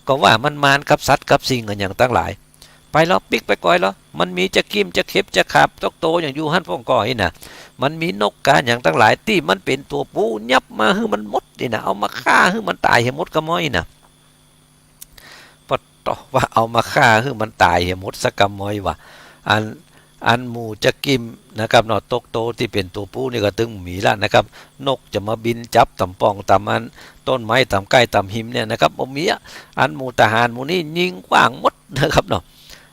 ก็ว่ามันมารกับสัตว์กับสิ่งอะหยังตังหลาย ไปลอ ปิ๊กไปก่อยลอ มันมีจะกริ้มจะเข็บจะขาบตกโตอย่างอยู่หั้นพ่องก่ออี้นะ มันมีนกกาอย่างตังหลายตี้มันเป๋นตั๋วปูยับมาหื้อมันหมดอี้นะ เอามาฆ่าหื้อมันต๋ายหื้อหมดกำม้อยอี้นะ ปะ ต่อว่าเอามาฆ่าหื้อมันต๋ายเหียหมดสักกำม้อยว่า อัน อันหมู่จะกริ้มนะครับเนาะ ตกโตตี้เป๋นตั๋วปูนี่ก็ตึงบ่มีละนะครับ นกจะมาบินจับต่ำป่องต่ำอัน ต้นไม้ต่ำใก้ต่ำหิมเนี่ยนะครับ บ่มีอะ อันหมู่ทหารหมู่นี้ยิงกว้างหมดนะครับเนาะ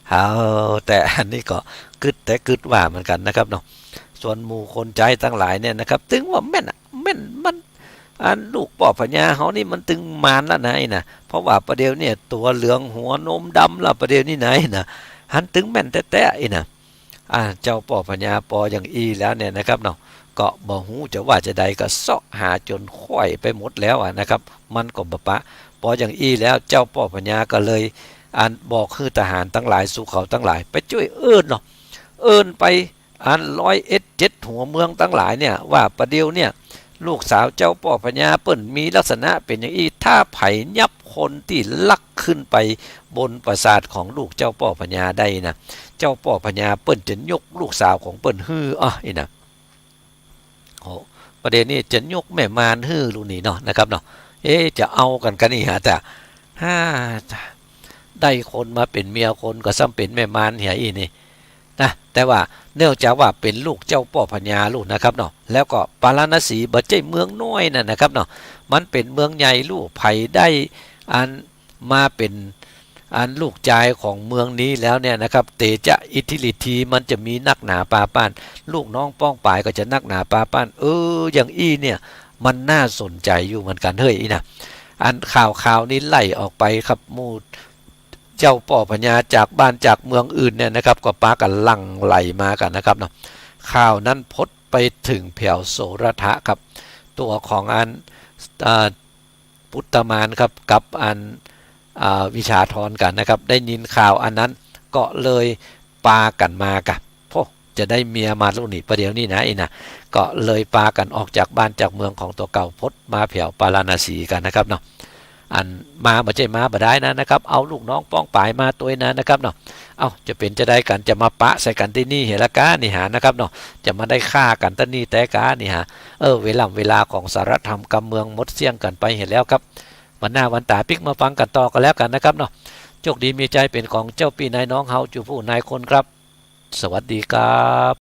เอา แต่อันนี้ก็กึ๊ดแต่กึ๊ดว่าเหมือนกั๋นนะครับเนาะ ส่วนหมู่คนใจ๊ตังหลายเนี่ยนะครับ ตึงว่าแม่นอะ แม่น มัน อันลูกป้อพญาเฮานี่มันตึงมารละนะอี้นะ เพราะว่าประเดี๋ยวเนี่ยตั๋วเหลืองหัวนมดำละประเดี๋ยวนี้นะอี้นะ หันตึงแม่นแต๊ๆ อี้นะ อ่า เจ้าป้อพญาปออย่างอี้แล้วเนี่ยนะครับเนาะ ก็บ่ฮู้จะว่าจาใด ก็เซาะหาจ๋นค่อยไปหมดแล้วอะนะครับ มันก็บ่ปะ ปออย่างอี้แล้ว เจ้าป้อพญาก็เลย อันบอกหื้อทหารตังหลายสู่เขาตังหลายไปจ้วยเอิ้นเนาะ เอิ้นไป อันร้อยเอ็ดเจ็ดหัวเมืองตังหลายเนี่ย ว่าประเดี๋ยวเนี่ย ลูกสาวเจ้าป้อพญาเปิ้นมีลักษณะเป๋นอย่างอี้ ถ้าใผยับคนตี้ลักขึ้นไปบนปราสาทของลูกเจ้าป้อพญาได้นะ เจ้าป้อพญาเปิ้นจะยกลูกสาวของเปิ้นหื้อ อ้อ อี้นะ โห ประเดี๋ยวนี้จะยกแม่มารหื้อลูกนี้เนาะนะครับเนาะ เอ๊ะ จะเอากั๋นกะนี่หา แต่ ฮ่า ได้คนมาเป๋นเมียคนก็ซ้ำเป๋นแม่มารเหียอี้นี่ นะ แต่ว่าเนื่องจากว่าเป๋นลูกเจ้าป้อพญาลูกนะครับเนาะ แล้วก็ปาราณสีบ่ใจ้เมืองน้อยน่ะนะครับเนาะ มันเป๋นเมืองใหญ่ลูก ใผได้อันมาเป๋นอันลูกจายของเมืองนี้แล้วเนี่ยนะครับ เตจะอิทธิฤทธีมันจะมีนักหนาปาป้าน ลูกน้องป้องปายก็จะนักหนาปาป้าน เออ อย่างอี้เนี่ย มันน่าสนใจ๋อยู่เหมือนกั๋นเฮ้ยอี้นะ อันข่าวข่าวนี้ไล่ออกไปครับ หมู่ เจ้าป้อพญาจากบ้านจากเมืองอื่นเนี่ยนะครับ ก็ปากั๋นหลั่งไหลมากั๋นนะครับเนาะ ข่าวนั้นพดไปเถิงแผวโสรถะครับ ตั๋วของอัน อ่า ปุตตมารครับ กับอัน อ่า วิชาธรกั๋นนะครับ ได้ยินข่าวอันนั้นก็เลยปากั๋นมากะ โอ้ จะได้เมียมาลูกนี้ประเดี๋ยวนี้นะอี้นะ ก็เลยปากั๋นออกจากบ้านจากเมืองของตั๋วเก่า พดมาแผวปาราณสีกั๋นนะครับเนาะ อันมาบ่ใจ้มาบ่ได้นะนะครับ เอาลูกน้องป้องปายมาตวยนะนะครับเนาะ เอ้า จะเป๋นจาใดกั๋น จะมาปะใส่กั๋นตี้นี่เหียละกานี่หานะครับเนาะ จะมาได้ฆ่ากั๋นตี้นี่แต๊กานี่หา เออ เวล่ำเวลาของสารธรรมกำเมืองหมดเสี้ยงกั๋นไปเหียแล้วครับ วันหน้าวันต๋าปิ๊กมาฟังกั๋นต่อก็แล้วกั๋นนะครับเนาะ โชคดีมีชัยเป๋นของเจ้าปี้นายน้องเฮา จูผู้นายคนครับ สวัสดีครับ